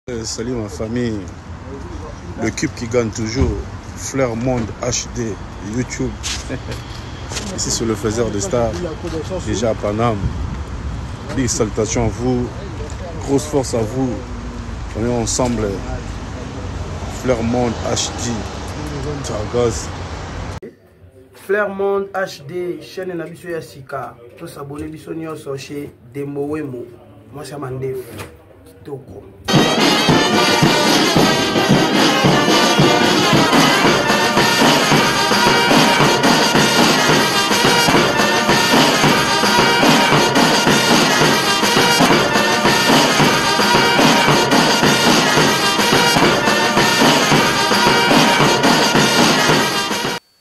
Salut ma famille, le cube qui gagne toujours, Fleur Monde HD, YouTube. Ici sur le faiseur de stars, déjà à Paname. Big salutations à vous, grosse force à vous. On est ensemble. Fleur Monde HD, Targos. Fleur Monde HD, chaîne na biso ya sika. To s'abonner biso nyonso chez Demowemo. Mwasi ya mandefu. Kitoko.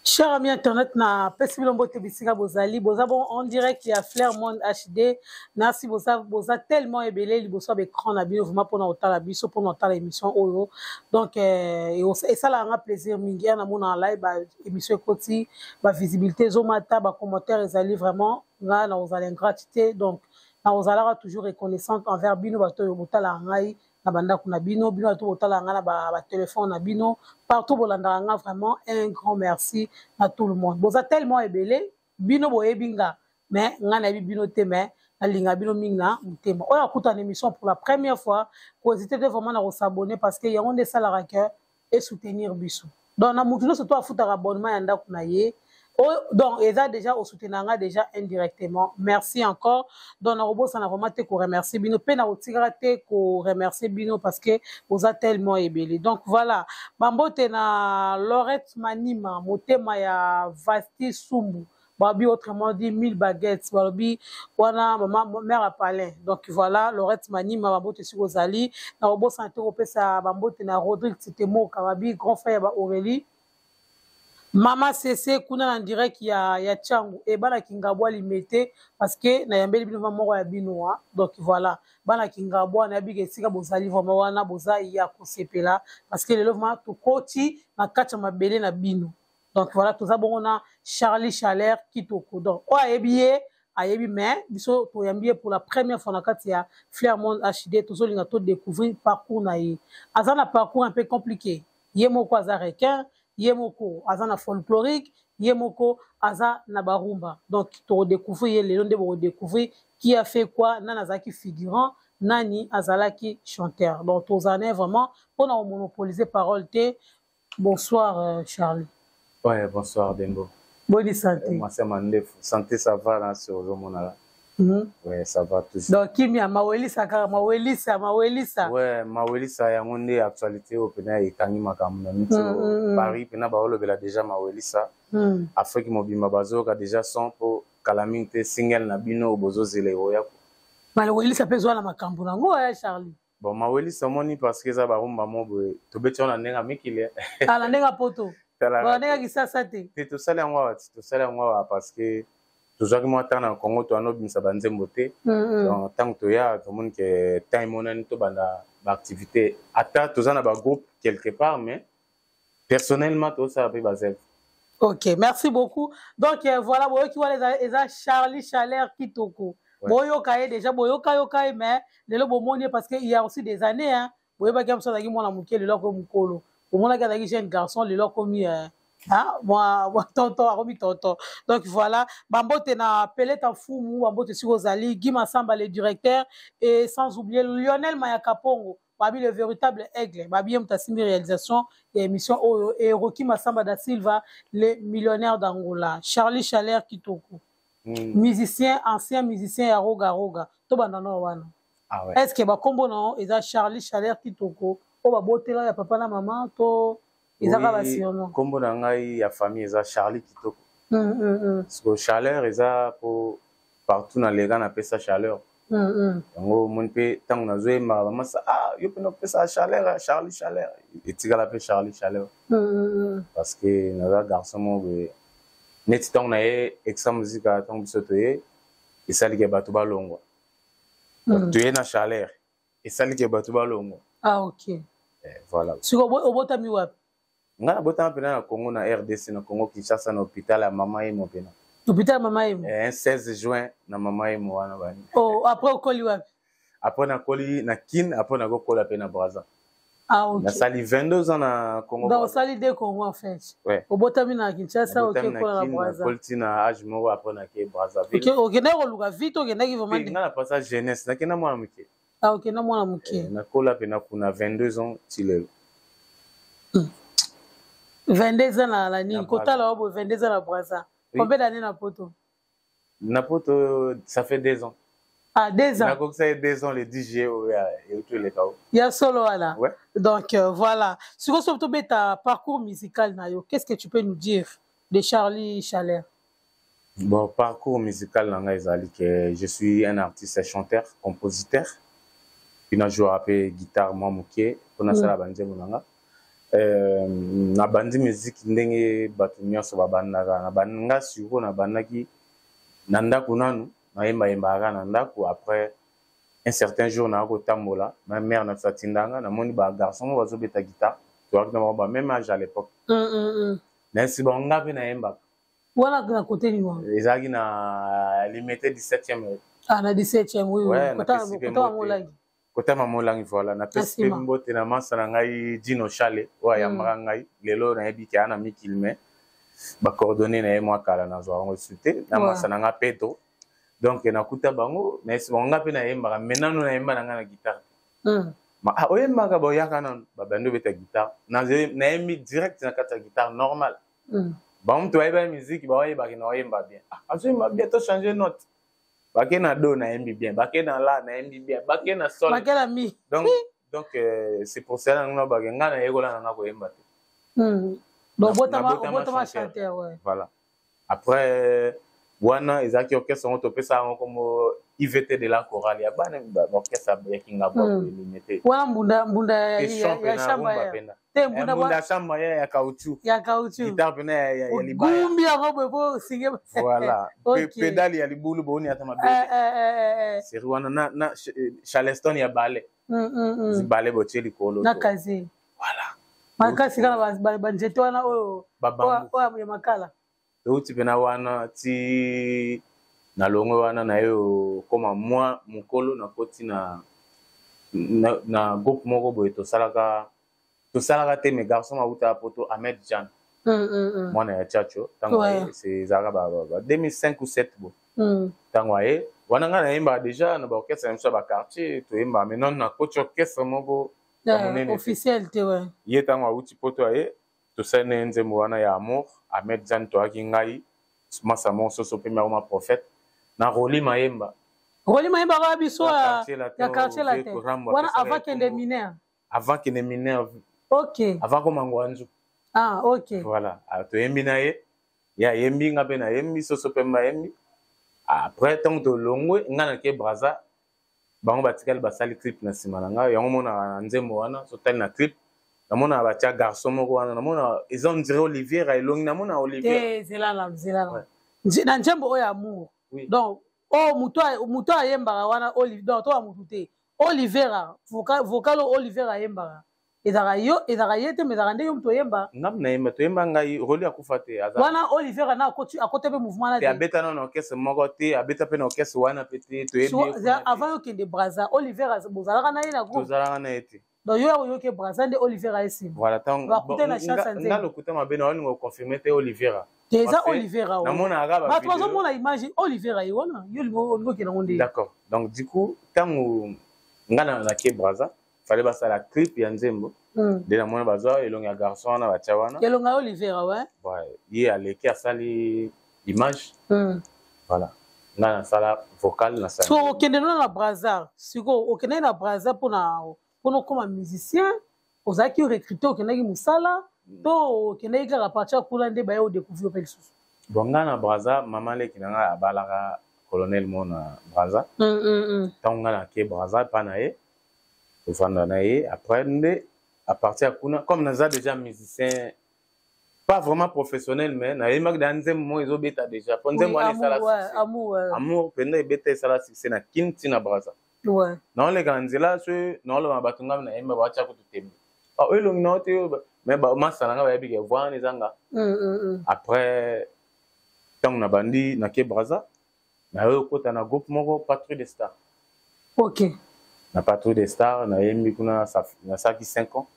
Cher ami internet na pesi bino mbote bisika bozali boza bon en direct ya Flair Monde HD merci boza boza tellement ebele liboso ya écran na bino vraiment pona kotala biso pona kotala émission oyo donc euh, esalaka nga plaisir mingi ya namona live ba émission ekoti ba visibilité ezomata ba commentaire ezali vraiment nga nakozala ingrate te donc nakozalaka toujours reconnaissante envers bino bato oyo botalaka ngai na bandako na bino bino bato botalaka nga na batelefone na bino partout bolandaka nga vraiment un grand merci na tout le monde boza tellement ebele bino boyebi nga mais nga nayebi bino te mais nalinga bino mingi na motema oyo akuta na émission pour la première fois kohésite te vraiment na kosabonne parce que yango nde esalaka ke esoutenir biso donc na mutu nyonso to afutaka abonnement ya ndako na ye oyo donc eza déjà osoutenir nga déjà indirectement merci encore donc nakobosana vraiment te koremercier bino mpe nakotikaka te koremercier bino parce que boza tellement ebele donc voilà bambote na lorette manima motema ya vasti sumbu balobi autrement dit 1000 baguettes balobi wana mama mère ya palin donc voilà lorette manima bambote esika ozali nakobosana te kopesa bambote na rodrigue titemoka babi grand frère ya ba aurélie mama sese kuna na direct ya, ya changu e bana kingabwa limete parce que nayambeli bino moko ya bino wa donc voilà bana kingabwa nayebi ke esika bozali vraiment wana boza ya kosepela parce que lelo vraiment tokoti na kati ya mabele na bino donc voilà toza bongo na charlie chaleur kitoko donc oyo ayebi ye ayebi mais biso toyambi ye pour la première fois na kati ya flair monde hd tozolinga todécouvrir parcours na ye aza na parcours un peu compliqué ye moko aza requin ye moko aza na folklorique ye moko aza na barumba donc tokodécouvrir ye lelo nde bokodécouvrir qui a fait quoi nani azalaki figurant nani azalaki chanteur donc tozala na ye vraiment mpona komonopoliser parole te Bonsoir euh, Charlie. Ouais, bonsoir Dembo. Bonne santé. Euh, moi c'est Mandefu. Santé ça va là sur le monde là. Mm -hmm. Ouais, ça va toujours. Donc kimia mawelisa kaka mawelisa mawelisa. Ouais, mawelisa yango nde actualité oyo pena ekangi makambo na miti mm, mm, mm. Paris pena baolobela déjà mawelisa. Mm. Afrique mobimba bazoyoka déjà son po kala mingi te single na bino bozozela ekoya. Mawelisa mpe ezwa na makambo nango ya Charlie. Bon, mawelisa omoni parce que eza barumba mo boye tobeti yango na ndenge ya mikili. Ah, na ndenge ya poto. Na ndenge ya kisasa te. Te tosali yango awa ti tosali yango awa parce que tozwaki mwa temps na Congo toyanda obimisa banzembo te. Donc ntango toya tomoni ke temps emonani tobanda baactivité ata toza na bagroupe quelque part mais personnellement tosala mpe bazeve. Ok, merci beaucoup. Donc euh, voilà, boyoki wana eza, eza Charlie Chaleur Kitoko. Ouais. Boyoka ye déjà, boyoka yoka ye mais lelo bomoni parce que il y a aussi des années hein. Boyebaki ya mosu azalaki mwana moke lelo akomi mokolo. Bomonaki azalaki jeune garçon lelo akomi euh, hein, mwa mwa tonton akomi tonton. Donc voilà, bambote na Peleta Mfumu, bambote siko ozali, Guy Massamba le directeur et sans oublier Lionel Mayakapongo. Babi le véritable aigle babi ye moto asimbi réalisation ya émission oyo et Rocky Massamba da Silva le millionnaire d'Angola Charlie Chaleur Kitoko mm. musicien ancien musicien ya Roga Roga tobanda nao wana ah ouais. est-ce que bakombo na yo eza Charlie Chaleur Kitoko oyo babotela ya papa na mama to eza kaka oui, basurnom kombo na ngai ya famille eza Charlie Kitoko mm, mm, mm. Siko chaleur eza po partout na lega napesa chaleur yango omoni mpe ntango nazoyembaka bamasa ah yo mpe napesa chaleur charlie chaleur etikala mpe charlie chaleur parce que naza garçon moko boye neti ntango na ye extra muzika ntango biso toye esali ke bato balongwa toye na chaleur esali ke bato balongwa ah ok eh, voilà sikoyo obotami wapi Nga nabotama pena na Congo na RDC na Congo Kinshasa na hôpital ya Mama Yemo pena. Hôpital Mama Yemo. Eh, 16 juin na Mama Yemo wana bani. Oh, après okoli wapi? Après nakoli na Kin, après nakokola mpe na Braza. Ah, ok. Nasali 22 ans na Congo. Donc osali deux Congo en fait. Ouais. Obotami na Kinshasa, okekola na Braza. Nakoli ti na age moko, après nake Brazzaville. Okendaki koluka vite, okendaki vraiment? Nga na pasa jeunesse, nakenda mwana moke. Ah, okenda mwana moke. Nakola mpe na kuna 22 ans ti lelo. 22 ans na nini? Kotala wa boye, 22 ans na Braza. Combien d'années na Poto? Na Poto, ça fait 2 ans. Ah, 2 ans. Nakokisa ye 2 ans le 10 juillet oyo euti eleka o. Ya solo wana? Ouais. Donc voilà, sikoyo soki tobeta parcours musical na yo, qu'est-ce que tu peux nous dire de Charlie Chaleur? Bon, parcours musical na ngai ezali que je suis un artiste chanteur, compositeur, puis najouaka mpe guitare mwa moke mpo nasala banzembo na nga. Nabandi musique ndenge bato nyonso babandaka. Nga sikoyo nabandaki na ndako nanu, nayembayembaka kaka na ndako. Après, un certain jour, naya kotambola, ma mère na biso atindanga, namoni bagarçon moko bazobeta guitare, toyaki na bango ba même âge à l'époque. Nayesi bango nga mpe nayembaka. Wana na côté nini wana? Ezalaki na Limete, 17e. Ah, na 17e, oui. Ouais, oui, kota Molangi. Kota Mamolangi, voilà. Napesi mpe mbote na masa na ngai Dino Chale oyo ayambaka ngai. Lelo nayebi ke aa na mikili, mais bacoordonnées na ye mwa kala, nazwa yango esu te. Na masa na nga Pedro. Donc nakuta bango, nayesi bango nga mpe nayembaka, mais nano nayemba na ngai na guitare te. Ah, oyembaka, boyaka nano. Babandi obeta guitare, nayembi direct na kati ya guitare normal. Bango moto bayeba musique, baoyebaki na oyemba bien. Ah, azoyemba bien, to change note. Bake na do, nayembi bien. Bake na la, nayembi bien. Bake na sol. Bake na mi. Donc c'est pour cela nga bake nga nayekola na nga koyemba te. Donc botama chanteur, ouais. Voilà. Après wana, ezalaki orchestre yango topesa yango kombo IVT de la chorale ya bana, orchestre ya Kingabwa, Limete. Wana mbunda, mbunda ya shamba te, mbunda. Mbunda shamba ya caoutchouc. Ya caoutchouc. Guitare pena ya libaya. Gumbi yango boye po singe. Voilà, pédale ya libulu, boni ata mabe série wana na Charleston ya bale bale botie likolo. Na kazi. Voilà. Makasi kaka banzete wana oyo oyo ya makala. Touti mpena wana ti na longwe wana na ye, okóma mwa mokolo, nakoti na groupe moko boye. Tosalaka te, mais garçon autaka Poto, Ahmed Jan, mwana ya Chacho. Ntango aye, ezalaka ba 2005 ou 7 bo. Ntango aye wana, ngai nayembaka déjà na baorchestre na biso ya baquartier, toyembaka, mais nano nakoti orchestre moko ya monene. Officiel te, ouais. Ye ntango awuti Poto, aye, tosali na ye nzembo wana ya Amour. Ahmed Jan, toyaki ngai, masa moko soso mpe makoma prophète na Roli Mayemba. Roli Mayemba kaka biso ya Quartier Latin wana, avant kende mineur. Avant kende mineur. Ok. Avant koma Ngwanzu. Ah, ok. Voilà, toyembi na ye, ye ayembi, nga mpe nayembi, soso mpe mayembi. Après, ntango tolongwe, nga nake Braza, bango batikali, basali clip na nsima na ngai. Yango monaka na nzembo wana, sotali na clip, namona batia garçon moko wana, namona eza on dirait Olivier elongi, namona Olivier. Te, zelala, zelala. Na nzembo oyo Amour, donc oyo moto ayembaka wana, donc toya motu te, Olivera vocal oyo Olivera ayembaka, ezalaka yo, ezalaka ye te, mais ezalaka nde yo moto oyemba. Ngam nayemba, toyemba ngai. Roli akufa te. Wana Olivera na akota mpe mouvement na te. Abeta nano na orchestre moko te, abeta mpe na orchestre wana mpe te, toyebi. Avant yokende Braza, Olivera bozalaka na ye na groupe? Tozalaka na ye te. Donc yo oyoki Braza nde Olivera ye nsima? Voilà. Bakute na chance ya Nga lokuta mabe na olinga oconfirme te Olivera. Te, eza Olivera. Namonaka. Bato bazomona image, Olivera ye wana, yo olingi okende yango nde. D'accord. Donc du coup, ntango nga na nake Braza, fallait basala clip ya nzembo nde namona bazwa elongi ya garçon wana, batia wana. Elongi ya Olivera, ouais. Ye aleki, asali image. Voilà, nga nasala vocal na. So okende no na Braza sikoyo, okendaki na Braza mpona okóma musicien? Ozalaki recruté, okendaki mosala, to okendaki kaka partir kuna nde baye odécouvrir mpe lisusu? Bon, nga na Braza, mama leki na ngai abalaka colonel mo na Braza. Ntango nga nake Braza epa na ye, tovanda na ye. Après nde à partir ya kuna, comme naza déjà musicien, pas vraiment professionnel, mais nayembaki da nzembo moko ezobeta déjà, po nzembo wana esala succès, Amour mpenza, ebeta, esala succès na Kin ntina Braza. Naoleka na nzela, so naoloba na bato ngai nayemba, batia kutu tembe: oyo elongi na yo te. Mais masa na ngai bayebi ke voix wana eza nga. Après, ntango nabandi, nake Braza, naye okota na groupe moko, Patrouille de Star. Ok. Na Patrouille des Stars, nayembi kuna, nasalaki 5 ans.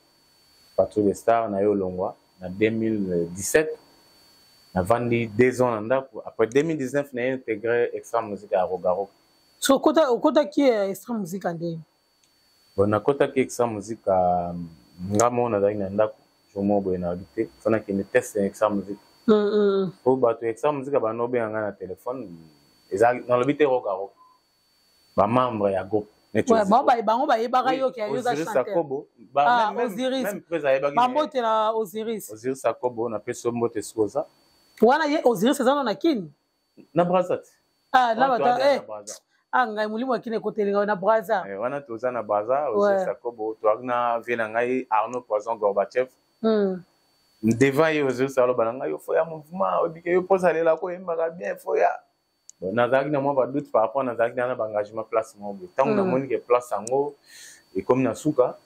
Patrouille des Stars, naye olongwa na 2017. Navandi 2 ans na ndako. Après 2019, naye intégré Extra Musica ya Rogaro. So okotaki Extra Musica ndenge? Bon, nakotaki Extra Musica nga moko nazalaki na ndako. Jour moko boye nayebi te, fo nakende test ya Extra Musica. Po bato ya Extra Musica bando obenga ngai na telefone, nalobi te Rogaro. Ba membre ya groupe. Bango bayebaka yo ke yo oza chanteur. Ah, Osiris. Même presa ayebaki. Bambote na Osiris. Osiris Akobo, napesi yo mbote soki oza. Wana ye Osiris eza na Kini? Na Brazza te. Ah, na bata eh. Ah, ngai molimo ya Kini ekoteli ngai na Brazza. Eh, wana toza na Brazza, Osiris Akobo, toyaki na vie na ngai Arnaud Poison Gorbatchev. Devant ye Osiris aloba na ngai yo fo ya mouvement, obike yo posa lela ko yembaka bien fo ya. Bon, nazalaki na mwa badoute par rapport nazalaki na baengagement place moko boye. Ntango namoni ke place yango ekomi na suka,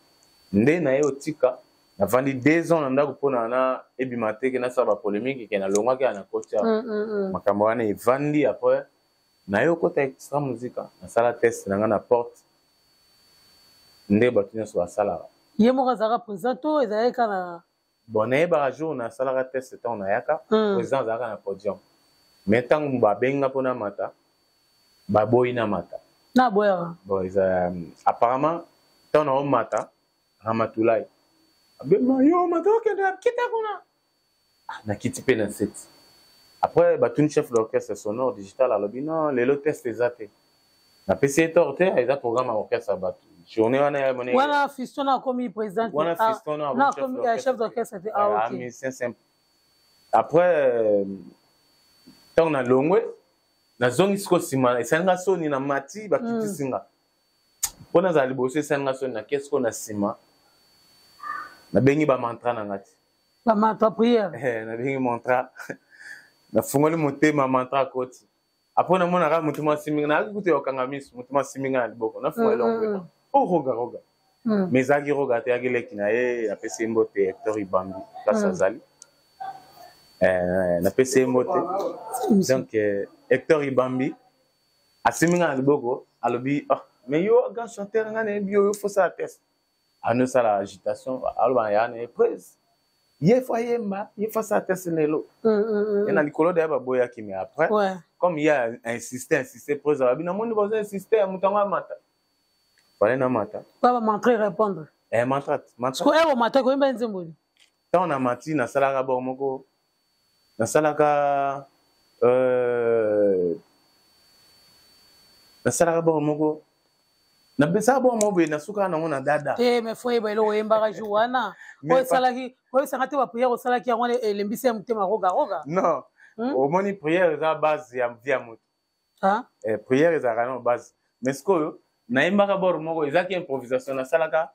nde naye otika, navandi 2 ans na ndako mpona na ebima te ke nasala bapolémique ke nalongwaki ya na koti awa. Makambo wana evandi. Après naye okota Extra Musica, nasala test na ngai na porte nde bato nyonso basalaka. Ye moko azalaka président to ezalaki kaka na? Bon, nayebaka jour nasalaka test, ntango nayaka, président azalaka na podium, mais ntango babenga mpo namata, baboyi namata. Naboyaka? Bon, eza apparemment ntango naomata, Ramatulai abema yo mata, okende kita kuna. Nakiti mpe na seti. Après batuni chef d'orchestre sonore digital, alobi non, lelo test eza te. Napesi ye tort te, eza programme ya orchestre ya bato journée wana ya mone. Wana Fiston akomi président? Wana Fiston akomi chef d'orchestre te. Ah, ok. Musicien simple. Après ntango nalongwe, nazongi siko nsima, esalinga soni na mati, bakitisi nga mpo nazala liboso, esalinga soni. Nake siko na nsima, nabengi bamantra na nga ti. Bamantra prière. Nabengi mantra, nafungoli motema, mantra akoti. Après namonaka motu masimbi nga, nayaki kutu ya kokanga miso, motu masimbi nga na liboko, nafunga elongo, o Roga, Roga. Mais ezalaki Roga te, yaki leki na ye. Napesi ye mbote, Hector Ibambi, place azali, napesi ye mbote. Donc Hector Ibambi asimbi nga na liboko, alobi: "Oh, mais yo grand chanteur, nga nayebi yo, yo fosala test." Anosala agitation, aloba na ya na ye prise, ye fo ayemba, ye fo asala test lelo. Ye na likolo deya baboyaki, mais après, comme ye insiste, insiste, prise alobi: "Namoni bazo insiste, moto yango amata, fale namata." Bamantre répondre. Eh, mantra, mantra. Siko omata koyemba nzembo ni? Ntango na mati, nasalaka bor moko, nasalaka bor moko, napesaka bongo moko boye, nasukaka nango na dada. Te, mais fo yeba eloko oyembaka jour wana oyo esalaki, oyebisanga te, baprière osalaki yango wana elembisi ya motema Roga Roga. Non, omoni, prière eza base ya vie ya moto. Prière ezalaka na base, mais sikoyo nayembaka bor moko, ezalaki improvisation. Nasalaka: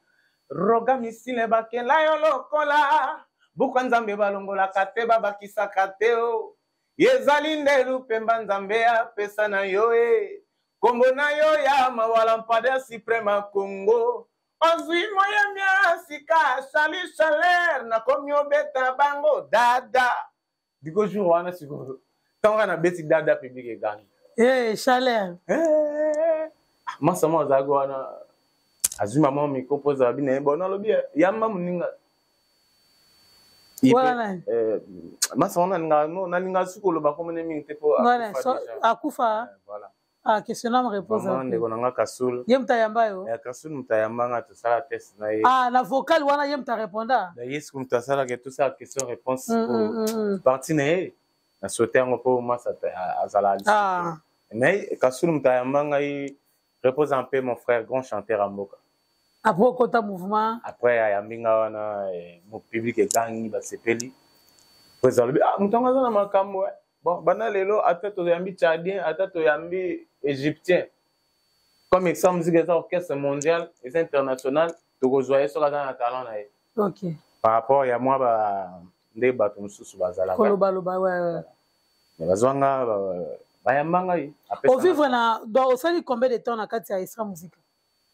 "Roga misile bakela yo lokola buka Nzambe, balongolaka te, babakisaka te, o ezali nde lupemba Nzambe apesa na yo e kombo na yo ya mawala mpade suprême Congo. Ozwi moyemi ya sika, Charlie Chaleur, nakomi obeta bango dada." Diko jour wana sikoyo, ntango kaka nabeti dada, public egangi. Hey, Chaleur. Hey, masa mo azalaki wana, azwi mama micro mpo ezala bina ye. Bon, nalobi yamba moninga. Masa wana nalinga suki oloba komone mingi te mpo akufa. Voilà. Ah, question na réponse. Mama ndeko na nga Kasul. Ye mutu ayamba yo? Kasul mutu ayamba nga, tosala test na ye. Ah, na vocal wana ye mutu areponda? Ye siko mutu asalaka, tosala question réponse. Parti na ye nasote yango mpo masa azala lisusu. Mais Kasul mutu ayamba ngai. Repose en paix, mon frère, grand chanteur ya mboka. Après okota mouvement? Après ayambi nga wana, mo public egangi, basepeli. Président alobi: "Ah, moto yango aza na makambo. Bon, banda lelo, ata toyambi tchadien, ata toyambi égyptien, comme Extra Musique eza orchestre mondial, eza international, tokozwa ye soki aza na talent na ye." Par rapport ya mwa ba nde bato mosusu bazalaka kolobaloba, ouais. Bazwanga, bayamba ngai. Ovivre na, donc osali combien de temps na kati ya Extra Musique?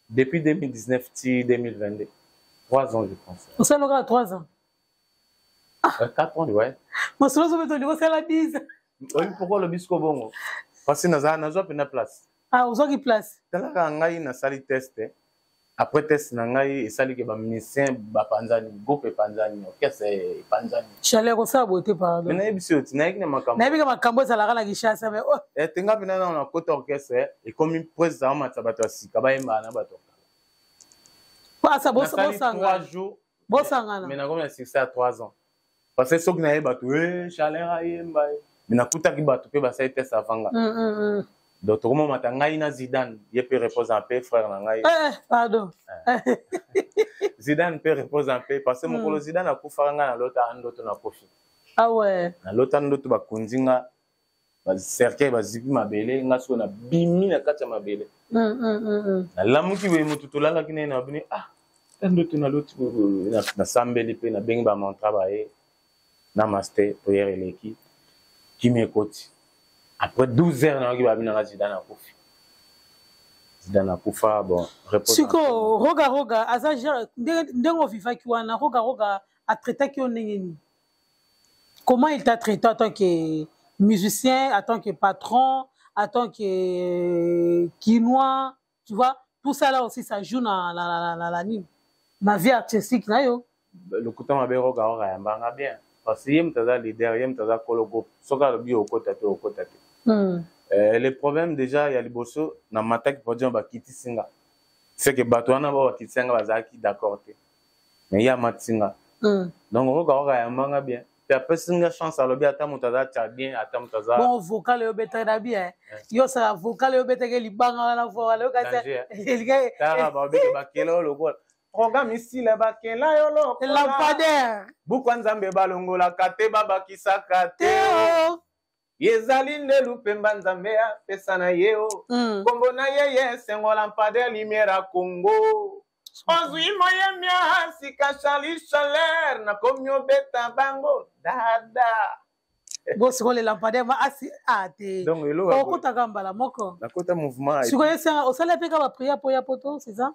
Depuis 2019 ti 2022, 3 ans, je pense. Osali kaka 3 ans? Ah. 4 ans, ouais. Mosolo ozobe tolingi osala 10. Oyebi pourquoi olobi siko bongo? Parce que nazwa mpena place. Ah, ozwaki place. Talaka ngai, nasali test. Après test na ngai esali ke ba musiciens bapanzani, groupe epanzani, orchestre epanzani. Chaleur osala boye te pardon. Mais nayebi si oti nayaki na makambo. Nayebi ke makambo ezalaka na Kinshasa mais oh. Eh te nga pena na kota orchestre ekomi président amatisa bato ya sika bayembaka na bato ya kala. Pasa bosangana. 3 jours. Bosangana. Mais nakomi na succès à 3 ans. Parce que soki naye bato eh chaleur ayemba ye. Mais nakutaki bato mpe basali test avant nga. Donc tokomomata ngai na Zidane, ye mpe repose en paix frère na ngai. Eh, pardon. Eh. Zidane mpe repose en paix parce que mokolo Zidane akufaka ngai nalota ndoto na kofi. Ah ouais. Nalota ndoto bakonzi nga ba cercueil bazipi mabele nga soki nabimi na kati ya mabele. Nalamuki boye motu tolalaki naye na bini ah ta ndoto naloti nasambeli mpe nabengi ba mantra baye na master prière eleki kimia ekoti. Après 12 heures nayoki babi nanga Zidane akufi. Zidane akufa bon siko Roga Roga aza ndenge ovivaki wana Roga Roga atraitaki yo ndenge nini? Comment il t'a traité en tant que musicien, en tant que patron, en tant que Kinois, tu vois, tout ça là aussi ça joue na la la la la nini na vie artistique na yo. Lokuta mabe Roga Roga ayambanga bien parce que ye moto aza leader, ye moto aza kolo groupe, soki alobi okota te okota te. Le problème déjà ya liboso na mataki podium bakitisi nga, c'est que bato wana bao bakitisi nga bazalaki d'accord te, mais ye amatisi nga. Donc Roga Roga ayambanga bien pe apesi nga chance, alobi ata moto aza tchadien, ata moto aza bon vocal yo betaka na bien, yo sala vocal yo betaka libanga wana vocal yo kasi tara baobi ke bakela oyo lokola programme isila bakela yo lokola lampadaire buku ya Nzambe balongolaka te babakisaka te ezali nde lupemba Nzambe apesa na ye o kombo na ye ye esengo lampadaire lumière ya Congo ozwi moyemi ya sika Charlie Chaleur nakomi obeta bango dada. Bosiko le lampadaire ma asi a te. Donc eloko okotaka mbala moko. Nakota mouvement. Sikoyo esenga osala pe ka ba prière po ya poto, c'est ça?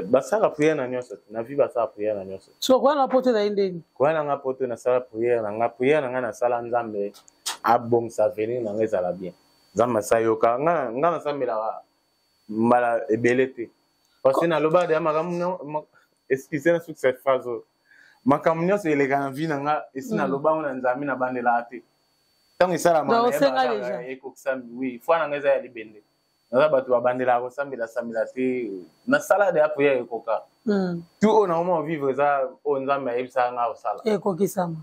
Basala prière na nyonso, na vie basala prière na nyonso. So kwa na poto ezali ndeni? Kwa na nga poto nasala prière na nga, prière na nga nasala Nzambe abongisa avenir na nga ezala bien. Nzambe asayoka nga nga nasambelaka mbala ebele te. Parce que naloba deya makambo, excusez na suki cette phrase oyo. Makambo nyonso eleka na vie na nga esi naloba ngo na Nzambe na bandelaka te. Ntango esalama ekokisami, oui, foi na nga eza ya libende. Naza bato babandelaka kosambela sambela te, nasala deya prière ekoka. Tout oyo nakoma vivre eza oyo Nzambe ayebisaka nga kosala. Ekokisama.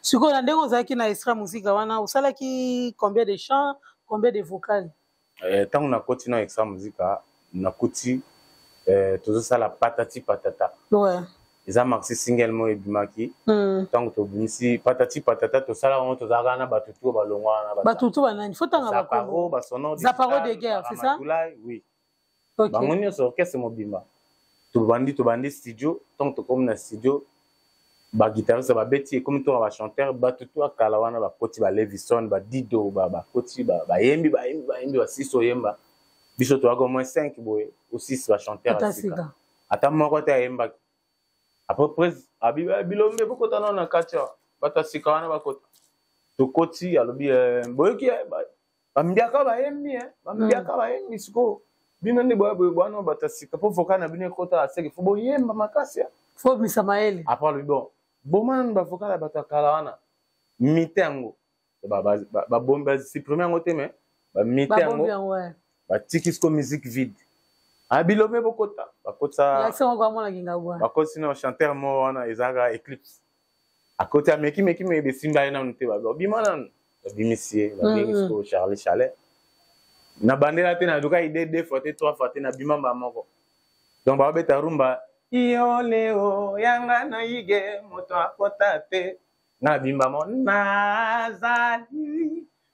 Sikoyo na ndenge ozalaki na Extra Musica wana, osalaki combien de chants, combien de vocales? Ntango nakoti na Extra Musica, nakuti tozosala patati patata. Eza maxi single moko ebimaki. Ntango tobimisi patati patata, tosala yango tozalaka na bato tu balongwa wana. Bato tu banani? Faut tanga Zaparo, basonor Zaparo de guerre, c'est ça? Oui. Bango nyonso orchestre mobimba. Tobandi studio, ntango tokomi na studio, ba guitariste babeti ekomi toka ba chanteur, bato tu akala wana bakoti ba Levison, ba Dido, bakoti bayembi bayembi bayembi basisi oyemba. Biso toyaka au moins 5 boye ou 6 ba chanteur ya sika. Ata moko te ayembaki. Après prise abi bilombe bokota nano na kati awa. Bato ya sika wana bakota. Tokoti alobi boyoki bambiaka bayembi, bambiaka bayembi sikoyo. Bino nde boya boye bwana bato ya sika po vocal na bino ekota aseke fo boyemba makasi. Fo bimisa mayele. Après alobi bon, boma nanu ba vocal ya bato ya kala wana. Mite yango. Ba supprimer yango te mais ba mite yango. Batiki siko musique vide. Bilombe bokota. Bakotisa. Bakotisi na chanteur moko wana ezalaka Eclipse. Akoti ameki meki meki besimba ye nanu te babi obima nanu. Babimisi ye, babengi siko Charlie Chalet. Na bandela te naluka idée 2 fois te 3 fois te na bima mba moko. Donc babeta rumba yo leo yanga na yige moto akota te. Na bimba mo nazali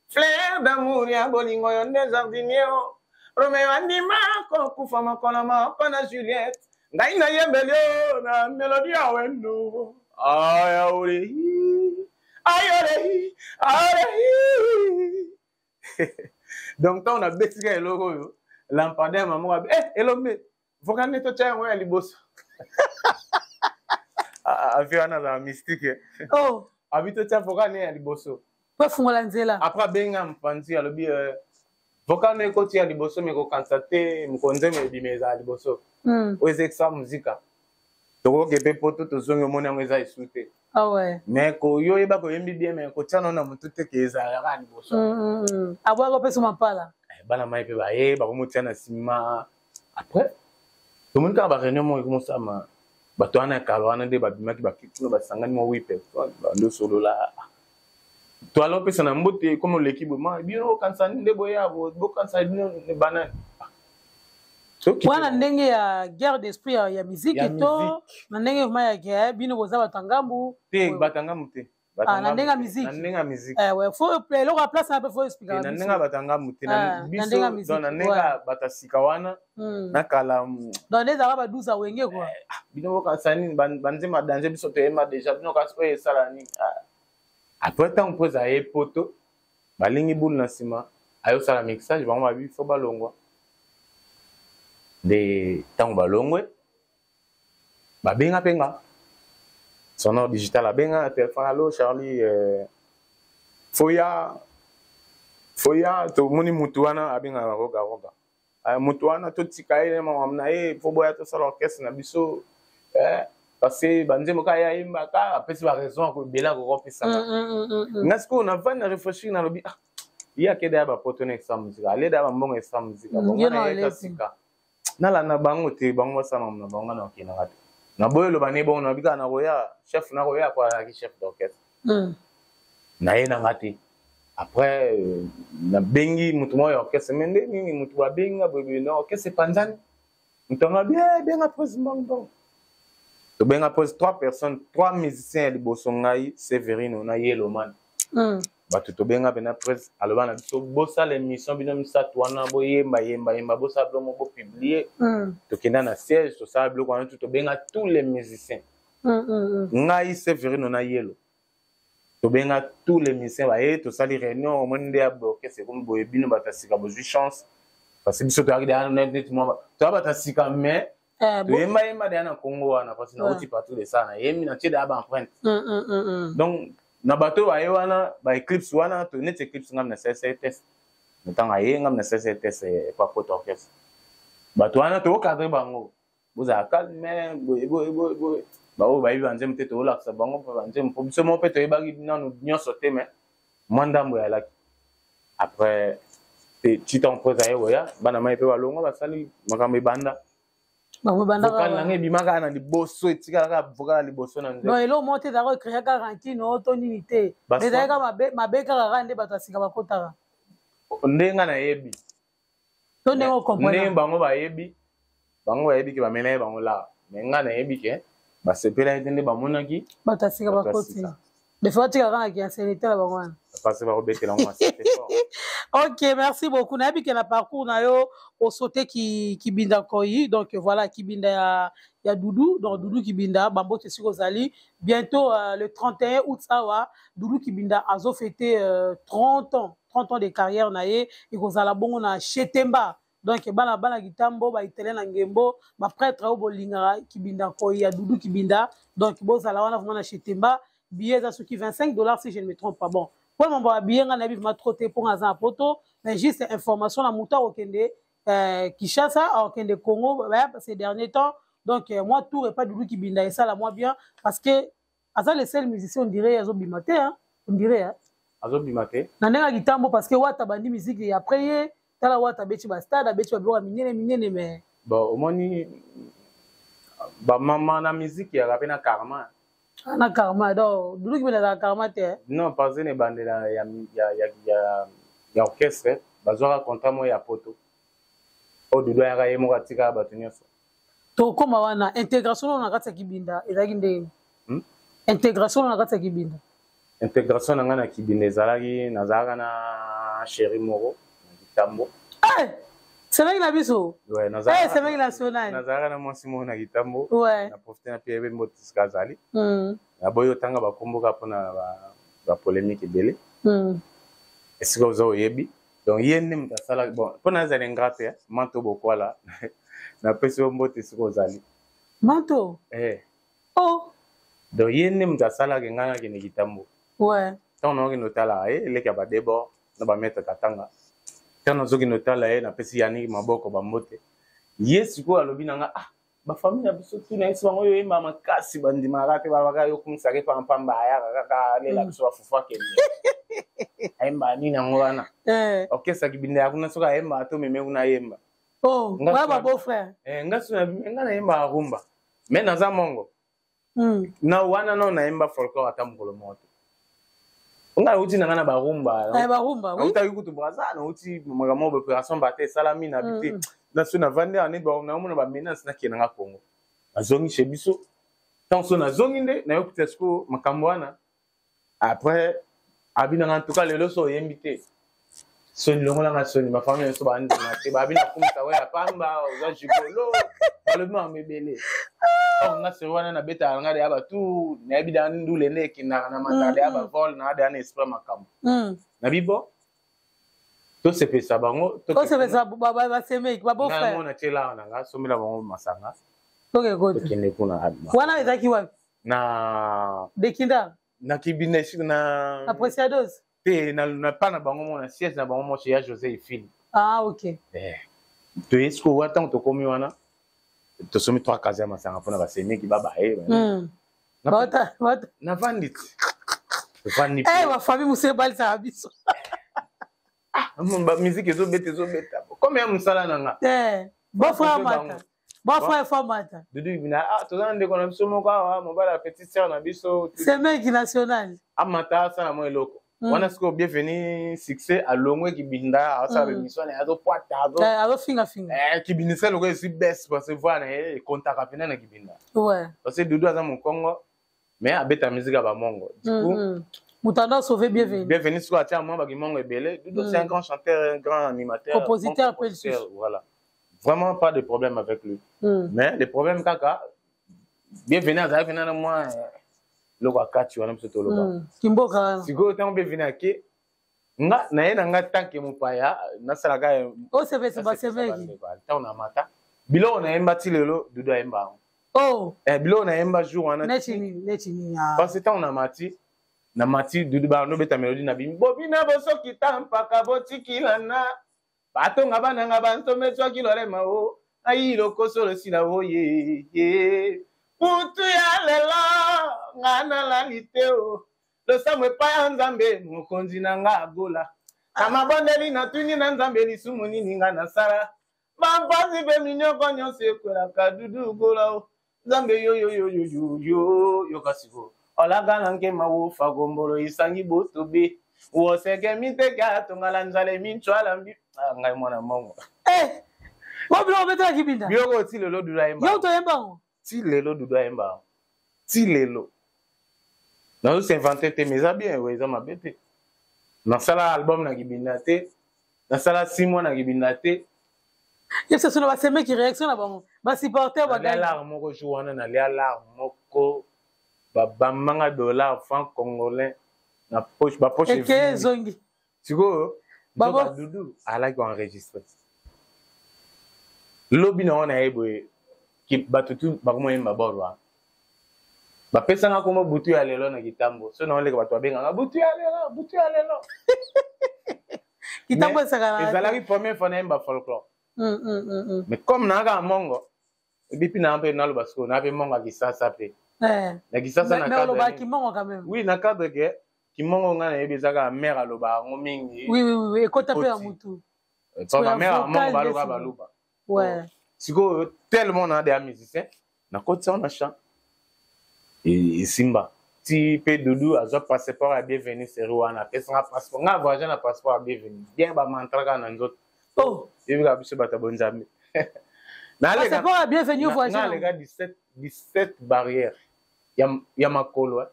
fleur d'amour ya bolingo yo nde jardinier o. Romeo andima kokufa mokolo moko na Juliette. Ngai nayembeli yo na mélodie ya wendo. Aya olehi, aya olehi, olehi. Donc ntango nabetika eloko oyo lampadaire mamo abi elombe vocal nde totya yango ya liboso. Avi wana azala mystique. Abi totya vocal ne ya liboso. Po efungola nzela. Après abenga mopanzi alobi Vocal na ekoti ya liboso me kokanisa te mokolo nzembo ebima ezala liboso. Oyo eza extra muzika. Tokoke mpe poto tozongi omoni yango eza esu te. Ah ouais. Mais ko yo oyeba koyembi bien mais kotia nano na motu te ke ezalaka kaka liboso. Aboyaka opesa mampala. Eh, bana mai mpe baye bakomotia na nsima après tomoni kaka bareunion moko ekomosama bato wana ya kala wana nde babimaki bakitino basangani mwa 8 personnes bando solola to ala opesa na mbote komi oleki boye ma bino bokanisa nde boya bokanisa bino banani. Wana ndenge ya guerre d'esprit ya musique to na ndenge vraiment ya bino boza bato ya ngambu te? Bato ya ngambu te. Ah, na ndenge ya musique. Na ndenge ya musique. Eh ouais, faut eloko ya place na pe faut expliquer. Na ndenge ya bato ya ngambu te, na biso na ndenge ya bato ya sika wana na kala. Donc nde ezalaka ba 12 awenge quoi. Bino bokanisa nini? Banzemba danger biso toyemba déjà, bino kasi oyo esala nini? Après ntango mpo ezala ye poto balingi bulu na nsima ayosala mixage, bango babi fo balongwa. Nde ntango balongwe babenga mpe nga Sonore Digital abenga na telefone: "Allo Charlie, foya foya tomoni mutu wana abengaka Roga Roga, mutu wana totika ye makambo na ye, fo boya tosala orchestre na biso, parce que banzembo kaka ye ayembaka." Apesi baraison ebele akokopesanga nga. Sikoyo navandi na réfléchir, nalobi: "Ah, ye akeda ya bapoto na extra musique, aleda ya bambongo extra musique, bongo na ye sika nalanda bango te, bango basala makambo na bango, nga na okendanga te." Naboyi oloba ne bongo, nabi kaka nakoya chef, nakoya po azalaki chef d'orchestre. Naye nanga te. Après nabengi motu moko ya orchestre: "Me nde nini motu babengi nga boye na orchestre epanzani?" Moto yango abi: "Benga prise mbongo." Tobenga prise trois personnes, trois musiciens ya liboso: ngai, Severino na Yeloman. Bato tobenga mpena presse, aloba na biso: "Bosala émission, bino misato wana boyemba yemba yemba, bosala biloko moko, bopublier." Tokenda na siège, tosala biloko wana tu, tobenga tous les musiciens. Ngai, Severino na Yelo, tobenga tous les musiciens, baye, tosali réunion. Omoni nde ya orchestre ekomi boye, bino bato ya sika bozwi chance, parce que biso toyaki deya neti mwa toya bato ya sika, mais toyembayemba deya na Congo wana, parce que nauti partout de ça, nayembi, natie deya baempreinte. Donc na bato oyo baye wana, baeclipse wana, neti eclipse ngam na CSR test, ntango aye ngam na CSR test epa poto orchestre, bato wana tokocadrer bango: "Bozala calme, boye boye boye boye." Baoyo bayebi banzembo te, toolakisa bango mpe banzembo, mpo biso moko mpe toyebaki nanu nyonso te, mais mwa ndambo eyalaki. Après ti ntango mpo aye koya, bana mai mpe balongwa, basali makambo ebanda. Vocal nanga ebima kaka na liboso, etikala kaka vocal ya liboso na nzembo. Eloko moko te ezalaka ecréer kaka rancune o to nini te, ezalaki kaka mabe kaka kaka nde bato ya sika bakotaka. Ndenge nga nayebi To ndenge ocomprendre? Ndenge bango bayebi, bango bayebi ke bamela ye bango la, mais nga nayebi ke basepelaki te nde bamonaki bato ya sika bakoti, des fois batikaka na kiancienneté na bango wana. Parce bakobetela yango masete fort. Ok, merci beaucoup. Nayebi ke na parcours na yo osote Kibinda Koi, donc voilà, Kibinda ya Dudu, donc Dudu Kibinda, bambote esika ozali. Bientôt le 31 août awa, Dudu Kibinda azofêter 30 ans, 30 ans de carrière na ye. Ekozala bongo na Chetemba. Donc bana bana Kitambo, baitalien na ngembo, baprêtre oyo bolingaka Kibinda Koi ya Dudu Kibinda, donc bozala wana vraiment na Chetemba. Billet eza soki 25 $ si je ne me trompe pas. Bon, mpo mambo ya billet, nga nayebi vraiment trop te mpo nga aza na poto, mais juste information na moto akokende Kinshasa, akokende Congo baya ces derniers temps. Donc moi tour epa Dudu Kibinda esala moi bien, parce que aza le seul musicien, on dirait azobima te, hein? On dirait, hein? Azobima te. Na ndenge ya kitambo, parce que Wata bandi musique après ye, tala Wata abeti bastade, abeti babiloko ya minene minene, mais Bon, omoni bamama na musique yaka mpe na karma. Na karma, donc Dudu Kibinda azala karma te? Non, parce que na ebandela ya orchestre bazwaka contrat moko ya poto oyo Dudu ayaka ye moko, atikaka bato nyonso. Tokóma wana. Intégration na kati ya Kibinda ezalaki ndenge? Intégration na kati ya Kibinda? Intégration na ngai na Kibinda ezalaki, nazalaka na chéri moko na Kitambo. Eh! Semeki na biso. Ouais, eh, semeki national. Nazalaka na mwasi moko na Kitambo. Na profite na pie mbote esika azali. Naboyi otanga bakombo kaka mpona bapolémique ebele. Esika oza oyebi. Donc ye nde moto asalaki bon mpo nazala ingrat te. Manto Bokwala, napesi yo mbote esika ozali. Manto. Eh. Oh. Donc ye nde moto asalaki ngai nakende Kitambo. Ntango nakokende otalaka ye, eleki ya badebord na bamaître Katanga. Ntango nazokende otala ye, napesi Yannick maboko bambote. Ye sikoyo alobi na nga, ah, bafamille na biso tu nayebisi bango oyo oyemba makasi, bandimaka te, balobaka yo okumisaka ye pampamba, ayaka kaka alela biso bafufu akende. Ayemba nini yango wana? Orchestre Kibinda ya kuna soki ayemba to meme kuna ayemba. Oh, nga ba beau frère. Eh, nga so nga nayemba rumba. Mais naza mongo. Na wana no nayemba folklore ata mokolo moko te. Nga nauti na nga na barumba. Eh, barumba, oui. Nautaki kutu Brazza, nauti makambo ya opération bate esalami na bite. Na so navandi awa neti naomona ba menace nakende nga Congo. Nazongi chez biso. Ntango so nazongi nde nayoki sikoyo makambo wana. Après abi nanga en tout cas lelo so oyembi te. Soni longola nga soni, ba famille nyonso bandima te, babi na kumisa oyo ya pamba, oza gigolo, balobi makambo ebele. Or nga seri wana nabetaka nga deya batour, nayebi deya ndule nde ekendaka na mataka deya bavol, na deya na esprit makambo. Nabi bon, tosepelisa bango, tosepelisa basemeki, ba beau frère. Nga mona tie lar na nga, sombela bango masanga. Tokende kuna. Wana ezalaki wapi? Na Bekinda. Na Kibinda esika na Apreciados. Te, na pa na bango mona siège na bango moko ya José Ifili. Ah OK. Eh. Toye sikoyo wana ntango tokomi wana tosomi 3 casier ya masanga mpona basemeki babaye. Navandi ti. Tovandi. Eh, ba famille mosusu ebalisaka biso. Ah, ba musique ezobeta ezobeta. Comme ya mosala na nga. Eh, bon frère mata. Bon frère faut mata. Dudu Ibina, ah, toza na ndeko na biso moko awa, mobali ya petite sœur na biso. Semeki national. Amata asala mwa eloko. Wana sikoyo Bienvenu succès alongwe Kibinda, asala émission na ye, azopwata, azofinga finga. Eh, Kibinda se lokola esi baisse parce que voix na ye ekontaka pena na Kibinda. Ouais. Parce que Dudu aza mokongo, mais abeta musique ya bamongo. Du coup, Moto anda sauver Bienvenu. Bienvenu sikoyo atia mwa bakimongo ebele. Dudu c'est un grand chanteur, un grand animateur, compositeur, bon compositeur, voilà. Vraiment pas de problème avec lui. Mais le problème kaka, Bienvenu azalaki na mwa eloko ya kati wana biso toloba. Kimboka wana. Sikoyo ntango Bienvenu ake, nga na ye na nga tanke mopaya nasalaka osepesa basemeki. Ntango na mata biloko nayemba ti lelo Dudu ayemba yango. Oh. Eh, biloko nayemba jour wana. Neti nini, neti nini? Parce que ntango na mati, na mati Dudu banobeta mélodie na bimi. Bobina bosokita mpaka botikilana. Batonga bananga bantometswaki lolema o. Ayi lokoso losila o ye ye. Putu ya lelo nga nalali te o. Losambo epai ya Nzambe mokonzi na nga agola. Na mabondeli natuni na Nzambe lisumu nini nga nasala. Bampasi mpe minyoko nyonso ekwelaka Dudu gola o. Nzambe yo yo yo yo yo yo yoka sikoyo. Olaka na nkema wo fagombolo isangi botobe. Woseke miteke atongala nzala eminchwala mbi. Ah, ngai mwana mongo. Eh! Bo biloko betela Kibinda. Biloko ti lelo Dudu ayemba. Yo toyemba ngo. Ti lelo Dudu ayemba. Ti lelo. Nazo s'inventer te mais eza bien, ouais, eza mabe te. Nasala album na Kibinda te. Nasala 6 mois na Kibinda te. Yebisa sono basemeki réaction na bango. Ba supporter ba gars. Lar moko jour wana na lia lar moko babambanga dollar franc congolais na poche ba poche eke zongi. Sikoyo nzoka Dudu alaki enregistré. Lobi na wana ye boye bato tu bakomoyemba bor wana. Bapesanga kombo butu ya lelo na kitambo. So na oleka bato babenganga butu ya lelo, butu ya lelo. Kitambo esaka. Ezalaki première fois nayemba folklore. Mais comme nayaka mongo, ebipi na mpe naloba sikoyo na mpe mongo ya Kisasa mpe. Na Kisasa na cadre. Kimongo quand même. Oui, na cadre ke kimongo nga nayebi eza kaka mère aloba yango mingi. Oui, oui, oui, ekota mpe ya mutu. Pa ba mère ya mongo baloba baluba. Ouais. Sikoyo tellement na deya musicien, nakotisa na chant. Esimba. Ti pe Dudu azwa passeport ya Bienvenu seri wana, apesanga passeport. Nga voyage na passeport ya Bienvenu. Bien ba mantra kaka na nzoto. Oh. Yebika biso bato ya bonzambe. Passeport ya Bienvenu voyage. Naleka 17 barrières ya makolo.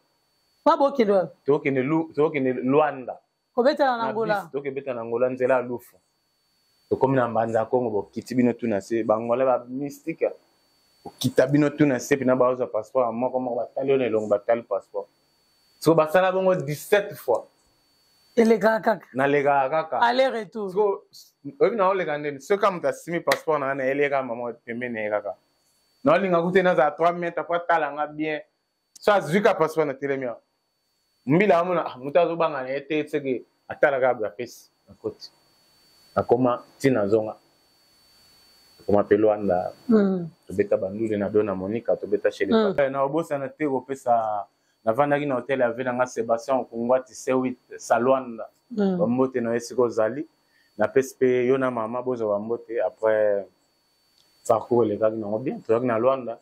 Pa bokende wapi? Tokende Luanda. Kobetana na Angola. Tokobetana na Angola nzela ya Lufu. Tokomi na Mbanza ya Kongo bokiti bino tu na se Bangola ba mystique. Okita bino tu na se pina baoza passeport ya moko moko batali oyo na elongo batali passeport. So basala bongo 17 fois. Elekaka kaka. Nalekaka kaka. Aller retour. So oyebi na oleka ndeni soki moto asimi passeport na nga na eleka mama pembeni na ye kaka. Naolinga kutu nazala 3 mètres po atala nga bien. So azwi ka passeport na telemi awa. Mbila amona moto azobanga na ye te seke atalaka boye apesi na koti. Nakoma ntina zonga, tokoma mpe Lwanda. Tobeta bandule na do na Monica, tobeta chez les. Na obosana te kopesa, navandaki na hotel ya ve na nga Sébastien Okungwati C8 Salwanda. Bambote na yo esika ozali, napesi mpe yo na mama, bozwa bambote. Après, parcours elekaki nango bien, tozalaki na Lwanda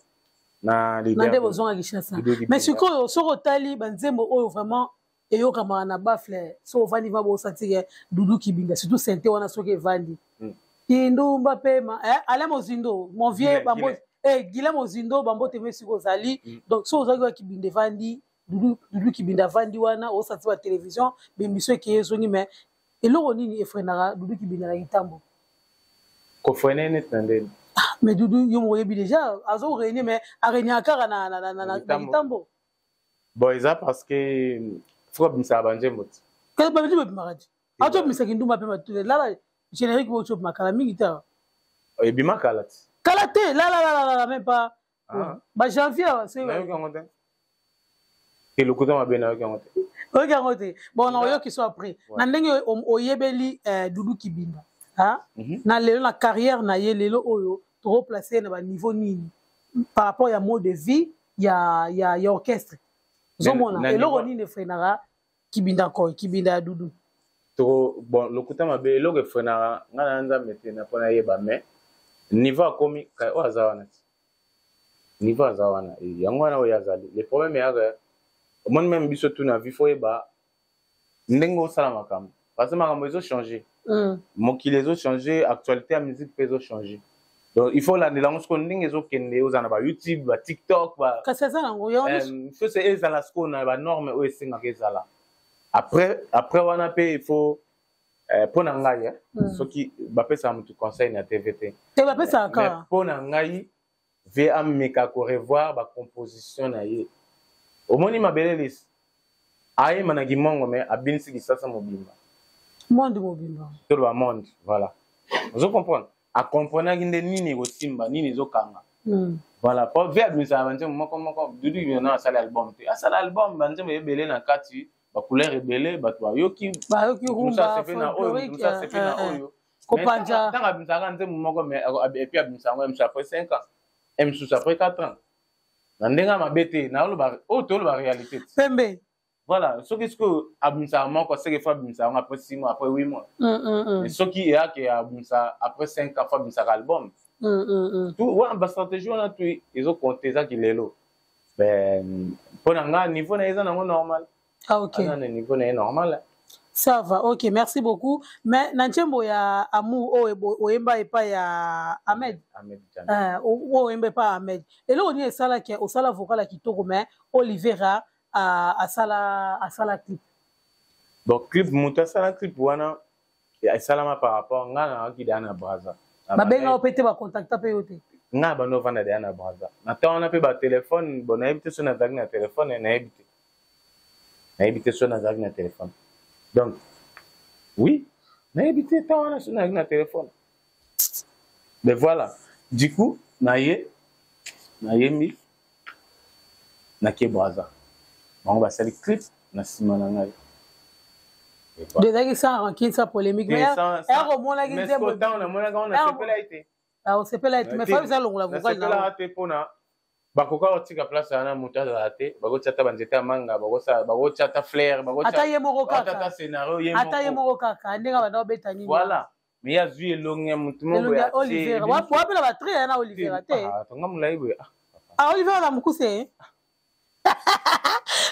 na na nde bozonga Kinshasa. Mais sikoyo, soki otali banzembo oyo vraiment eyokamaka na baffle, soki ovandi va bosanti ke Dudu Kibinda, surtout sente wana, soki evandi Kindumba pema, eh, Alain Mozindo, mon vieux, bambo, eh, Guilhem Mozindo, bambote me sikoyo ozali. Donc soki ozalaki wa Kibinda evandi, Dudu Kibinda avandi wana, osanti ba télévision, bémission ekeye ezongi. Mais eloko nini efreinaka Dudu Kibinda na kitambo? Kofreiner neti na ndeni? Ah, mais Dudu, yo moko oyebi déjà, azo régner, mais arégnaka kaka na kitambo. Bon, eza parce que faut abimisaka banzembo ti. Banzembo ebimaka ti, ato obimisaki ndumba mpe matule lala générique moko ti obima kala mingi te. Ebima kala ti. Kala te, lalalalala, même pas ba janvier. Nayoki yango te te, lokuta mabe, nayoki yango te. Oyoki yango te. Bon, na oyoki so après na ndenge oyebeli Dudu Kibinda na lelo, na carrière na ye lelo oyo, tokoplace ye na baniveau nini par rapport ya mode de vie ya orchestre? Ozomona eloko nini efreinaka Kibinda koi, Kibinda ya Dudu? To bon, lokuta mabe, eloko efreinaka ngai na Nzambe te na mpo nayeba, mais niveau akomi oyo aza wana ti, niveau aza wana, yango wana oyo azali. Le problème eyaka, omoni, même biso tu na vie, faut oyeba ndenge osala makambo, parce que makambo ezochange. Mokili ezochange, actualité ya musique mpe ezochange, donc il faut olandela yango sikoyo ndenge ezokende, ozala na baYouTube, baTikTok. Kasi eza nango. Faut ezala sikoyo na banorme oyo esengaka ezala. Après wana mpe il faut, mpo na ngai, soki bapesaka motu conseil na TV te. Te, bapesaka kaka. Mpo na ngai, ve ameka korevoir bacomposition na ye. Omoni, Mabele Lisi ayemba na kimongo, mais abinisi Kisasa mobimba. Monde mobimba. Toloba monde, voilà, ozo comprendre, acomprenaki nde nini ekosimba, nini ezokanga. Voilà, po ve abimisaka banzembo moko moko. Dudu na asali album te, asala album, banzembo ebele na kati, bacouleur ebele, bato bayoki. Bayoki rumba. Asepe na oyo, mosu asepe na oyo. Kopanja. Ntango abimisaka nzembo moko, mais et puis abimisa yango mosu après 5 ans, mosusu après 4 ans, na ndenge ya mabe te, naoloba oyo, toloba réalité. Pembe. Voilà, soki sikoyo abimisaka moko, seke faut abimisa yango après 6 mois, après 8 mois. Mais soki eyake abimisa après 5 ans, faut abimisaka album. Wana bastratégie wana tu ezocompte, ezaki lelo. Mpo na nga, niveau na ye eza nango normal. Ah, ok. Aza na niveau na ye normal. Ça va, ok, merci beaucoup. Mais na nzembo ya amour oyo oyemba epai ya Ahmed, Ahmed. Oyo oyemba epai ya Ahmed, eloko nini esalaki osala vocal ya kitoko, mais Olivera asala clip? Bon, clip, moto asala clip wana esalama par rapport nga nayaki deya na Braza. Babenga yo mpe te, bacontacta mpe yo te? Nga bando ovanda deya na Braza na ntango wana mpe batelefone, bon, nayebi te so nazalaki na telefone, nayebi te, nayebi te so nazalaki na telefone. Donc oui, nayebi te ntango wana so nazalaki na telefone. Mais voilà, du coup naye, nayembi, nake Braza, bango basali clip na nsima na ngai. Ezalaki sans rancune, sans polémique, mais ere omonaki nzembo, ntango namonaki yango, nasepelaki te. Osepelaki te, mais fa eza longola vocal. Nasepelaka te mpona bakoka kotika place wana, moto azala te, bakotia ata banzete ya manga, bakotia ata fleur. Ata ye moko kaka. Ata scénario ye. Ata ye moko kaka, ndenge banda obeta nini. Voilà, mais ye azwi elongi ya motu moko. Ya Olivera wapela batri ya na Olivera te. Tonga molai boye. Ah, Olivera na mokuse.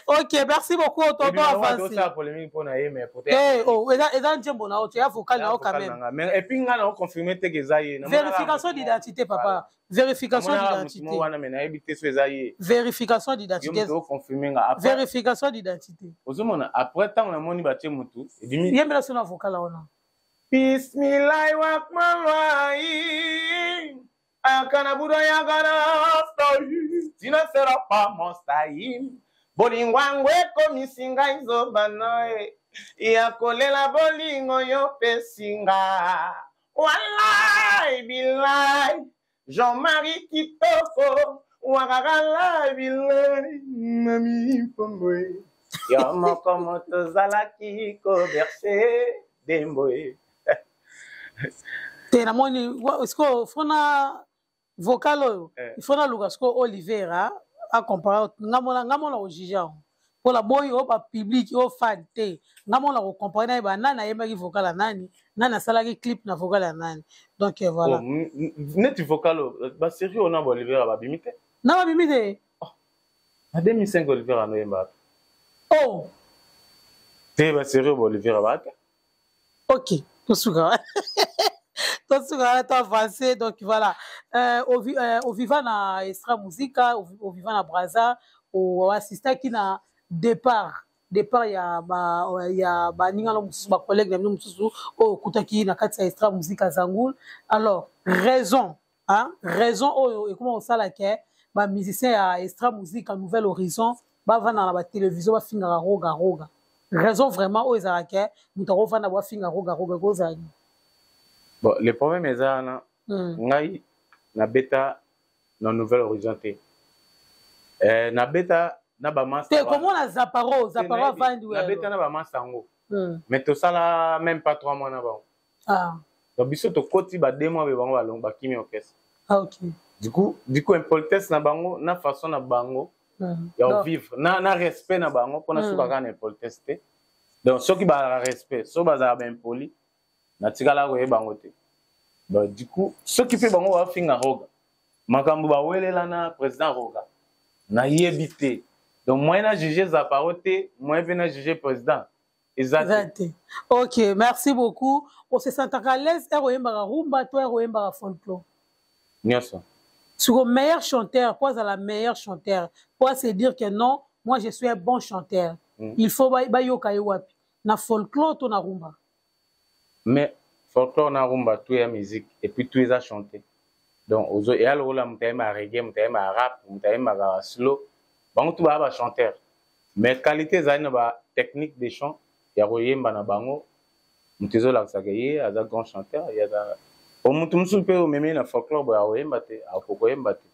Ok, merci beaucoup, tonton Avansi. Polémique mpona ye, mais peut-être oh, eza nzembo na yo te, ya vocal na yo quand même. Mais et puis nga na oconfirme te ke eza ye. Vérification d'identité, papa, vérification d'identité. Wana, mais nayebi te so eza ye. Vérification d'identité. Oconfirme nga. Vérification d'identité. Ozomona, après ntango namoni batie motu ebimi. Yembela so na vocal wana. Bismillahi rahman rahim akana budo yakana stai tina sera pa mostaim bolingo yango ekomisi ngai zoba noe ya kolela bolingo yo pesi nga, walai bilai Jean-Marie Kitoko wakakalai bilai mami pomboe yo moko moto ozalaki koberse demboe. Te, namoni sikoyo fona vocal oyo eh. Il faut naluka sikoyo Olivera acompare nga mona, nga mona kojuge yango mpo na boyi oyo bapublic oyo fan te. Nga mona kocompare nayeba nani ayembaki vocal ya nani, nani asalaki clip na vocal ya nani. Donc eh, voilà. Oh, neti vocal oyo, basérie oyo na baolivera babimi te. Na babimi te. Oh. Na 2005 Olivera anoyemba. Oh. Te, basérie oyo baolivera baa te. Ok, tosuka, tosuka wana, to avance. Donc voilà, oviva na Extra Musica, oviva na Braza, oassistaki na départ ya ba ya baninga na mosusu, bacollègue na bino mosusu oyo okutaki na kati ya Extra Musica Zangul. Alors raison, hein, raison oyo ekoma kosala ke bamusicien ya Extra Musica Nouvelle Horizon bavanda na batélévision, bafingaka Roga Roga, raison vraiment oyo ezalaka ke moto akovanda bafinga Roga Roga, ekozala nini? Bon, le problème eza wana. Ngai nabeta na Nouvelle Horizon te. Nabeta na bamasa. Te, komona Zaparo, Zaparo avandi. Nabeta na bamasa yango, mais tosala même pas 3 mois na bango. Donc biso tokoti ba 2 mois, be bango balongo, bakimi orchestre. Ah, ok. Du coup impolitesse na bango, na façon na bango ya vivre, na respect na bango, mpona suka kaka na impolitesse te. Donc soki bazalaka respect, soki bazalaka baimpoli, natikala koyeba yango te. Donc du coup, soki mpe bango bafinga Roga, makambo bawelela na président Roga, nayebi te. Donc moyen na juge Zaparo te, moyen mpe na juge président eza te. Ok, merci beaucoup. Ose sentaka à l'aise ere oyembaka rumba to ere oyembaka folklore? Nyonso. Siko meilleur chanteur, po azala meilleur chanteur, po se dire que non, moi je suis un bon chanteur, il faut bayoka ye wapi? Na folklore to na rumba? Mais folklore na rumba, tout ya musique, et puis tout eza chanté. Donc ozo eya lokola moto ayembaka reggae, moto ayembaka rap, moto ayembaka slow, bango tout baya bachanteur, mais qualité ezali na batechnique de chant ya koyemba na bango. Moto ezolakisaka ye aza grand chanteur, ye aza o moto mosusu mpe omemi na folklore boye, akoyemba te, akoki koyemba te.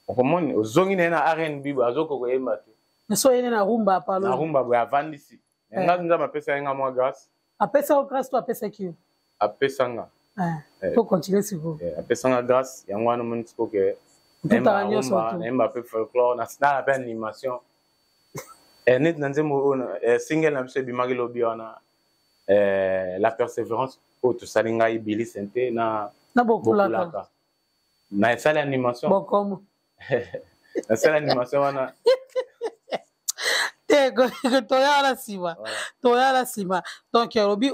Okomoni ozongi na ye na R&B boye, azokoki koyemba te. So yene na rumba palo. Na rumba boye avandisi. Nga Nzambe apesa ye nga mwa grâce. Apesa yo grâce to apesaki yo? Apesa nga. To continue sikoyo. Apesa nga grâce yango wana omoni sikoyo ke otutaka nyonso. Nayemba mpe folklore, nasala mpe animation neti na nzembo oyo, single na biso ebimaki lobi wana, La Persévérance, oyo tosali ngai Bili Sente na na Bokulaka. Na esali animation. Bokomo. Nasali animation wana. Te, toya wana nsima, toya wana nsima. Donc olobi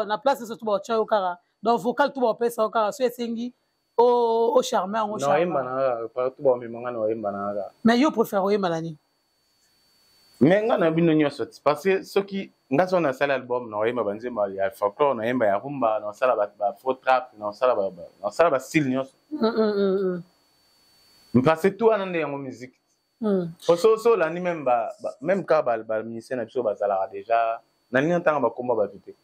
na place nyonso to baotya yo kaka, donc vocal to baopesa yo kaka so esengi ocharme yango. Naoyemba na kaka partout baomema nga, na oyemba na kaka. Mais yo préfère oyemba na nini? Mais nga na bino nyonso ti, parce que soki nga so nasali album, na oyemba banzembo ya folklore, nayemba ya rumba, nasala bafaux trap, nasala bastyle nyonso, parce que tout wana nde yango musique. Po so olandi même même kaka bamusicien na biso bazalaka déjà, nalingi ntanga bakomba bato te,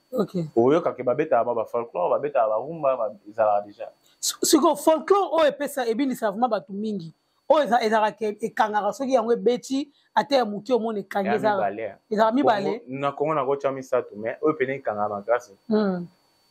oyokake babetaka ba bafolklore, babetaka barumba, ezalaka déjà. Sikoyo folklore oyo epesa ebinisa vraiment bato mingi, oyo ezalaka ekangaka, soki yango ebeti ata ya moke, omona ekangi, ezalaka mibale. Na Kongo nakotya misato, mais oyo pene ekangaka makasi,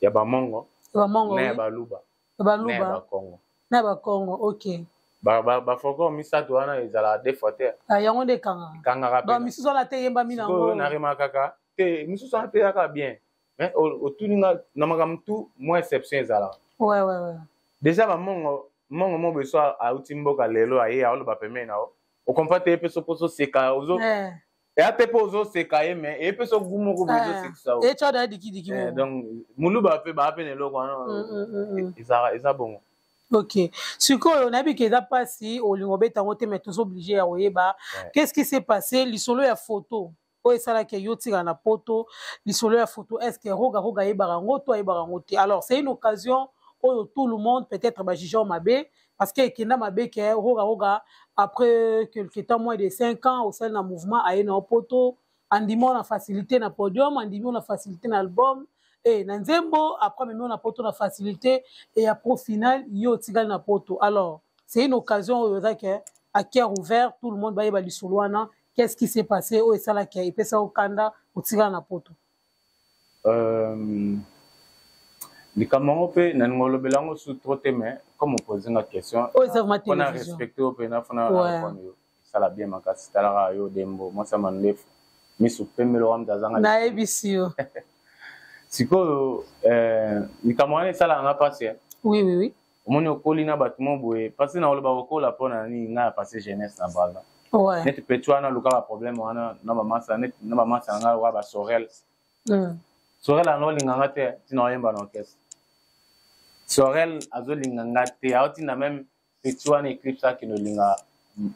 ya bamongo na ya baluba. Ya baluba na ya bakongo. Na ya bakongo, ok. Bafolklore misato wana ezalaka deux fois te. Yango nde ekangaka. Ekangaka. Donc misusu wana te eyembami nango. Naremakaka te, misusu wana mpe ezaka bien, mais otuni nga na makambo tu, mwa exception ezalaka. Ouais. Déjà bamongo, mongo mo boye so auti mboka lelo, aye aoloba pembeni na yo, okompa te, ye mpe so mpo soseka ozo eya te, mpo ozoseka ye, mais eye mpe so gu moko boye ezosekisa yo. Etya dikidiki. Donc moluba mpe baa mpe na eloko wana, eza bongo. Ok, sikoyo nayebi ke eza mpasi, olingo obeta yango te, mais toza obligé ya koyeba qu'est-ce qui s'est passé. Lisolo ya photo oyo esalaki yo tika na Poto, lisolo ya photo, est ce que Roga Roga ayebaka yango to ayebaka yango te? Alors c'est une occasion oyo tout le monde peut-être bajuge mabe, parce que ekenda mabe ke Roga Roga, après quelque temps, moins de 5 ans osali na mouvement, aye na Poto, andimi na facilité na podium, andimi na facilité na album e na nzembo, après amemi na Poto na facilité, et après au final yo otikali na Poto. Alors c'est une occasion oyo eza ke à cœur ouvert, tout le monde bayeba lisolo wana. Qu'est-ce qui s'est passé oyo esalaki epesa okanda otikala na Poto? Likambo yango mpe nalinga olobela yango su trop te, mais comme opose nga question oyo eza vraiment mpona télévision. Respecte yo mpe nafona répondre yo, esala bien makasi. Talaka yo Dembo, mwasi ya mandefu, misu pembe loka moto azanga. Nayebisi yo. Sikoyo likambo wana esalaka nga mpasi. oui oui oui Omoni, okoli na bato mo boye, parce na oloba kokola mpo na nini, ngai na passe jeunesse na Braza. Neti petit wana luka baproblème wana na bamasa, neti na bamasa na ngai loka basorel. Sorel anga olinga nga te, ntina oyemba na orchestre. Sorel azolinga nga te, aotinda même petit wana Eclipse akende olinga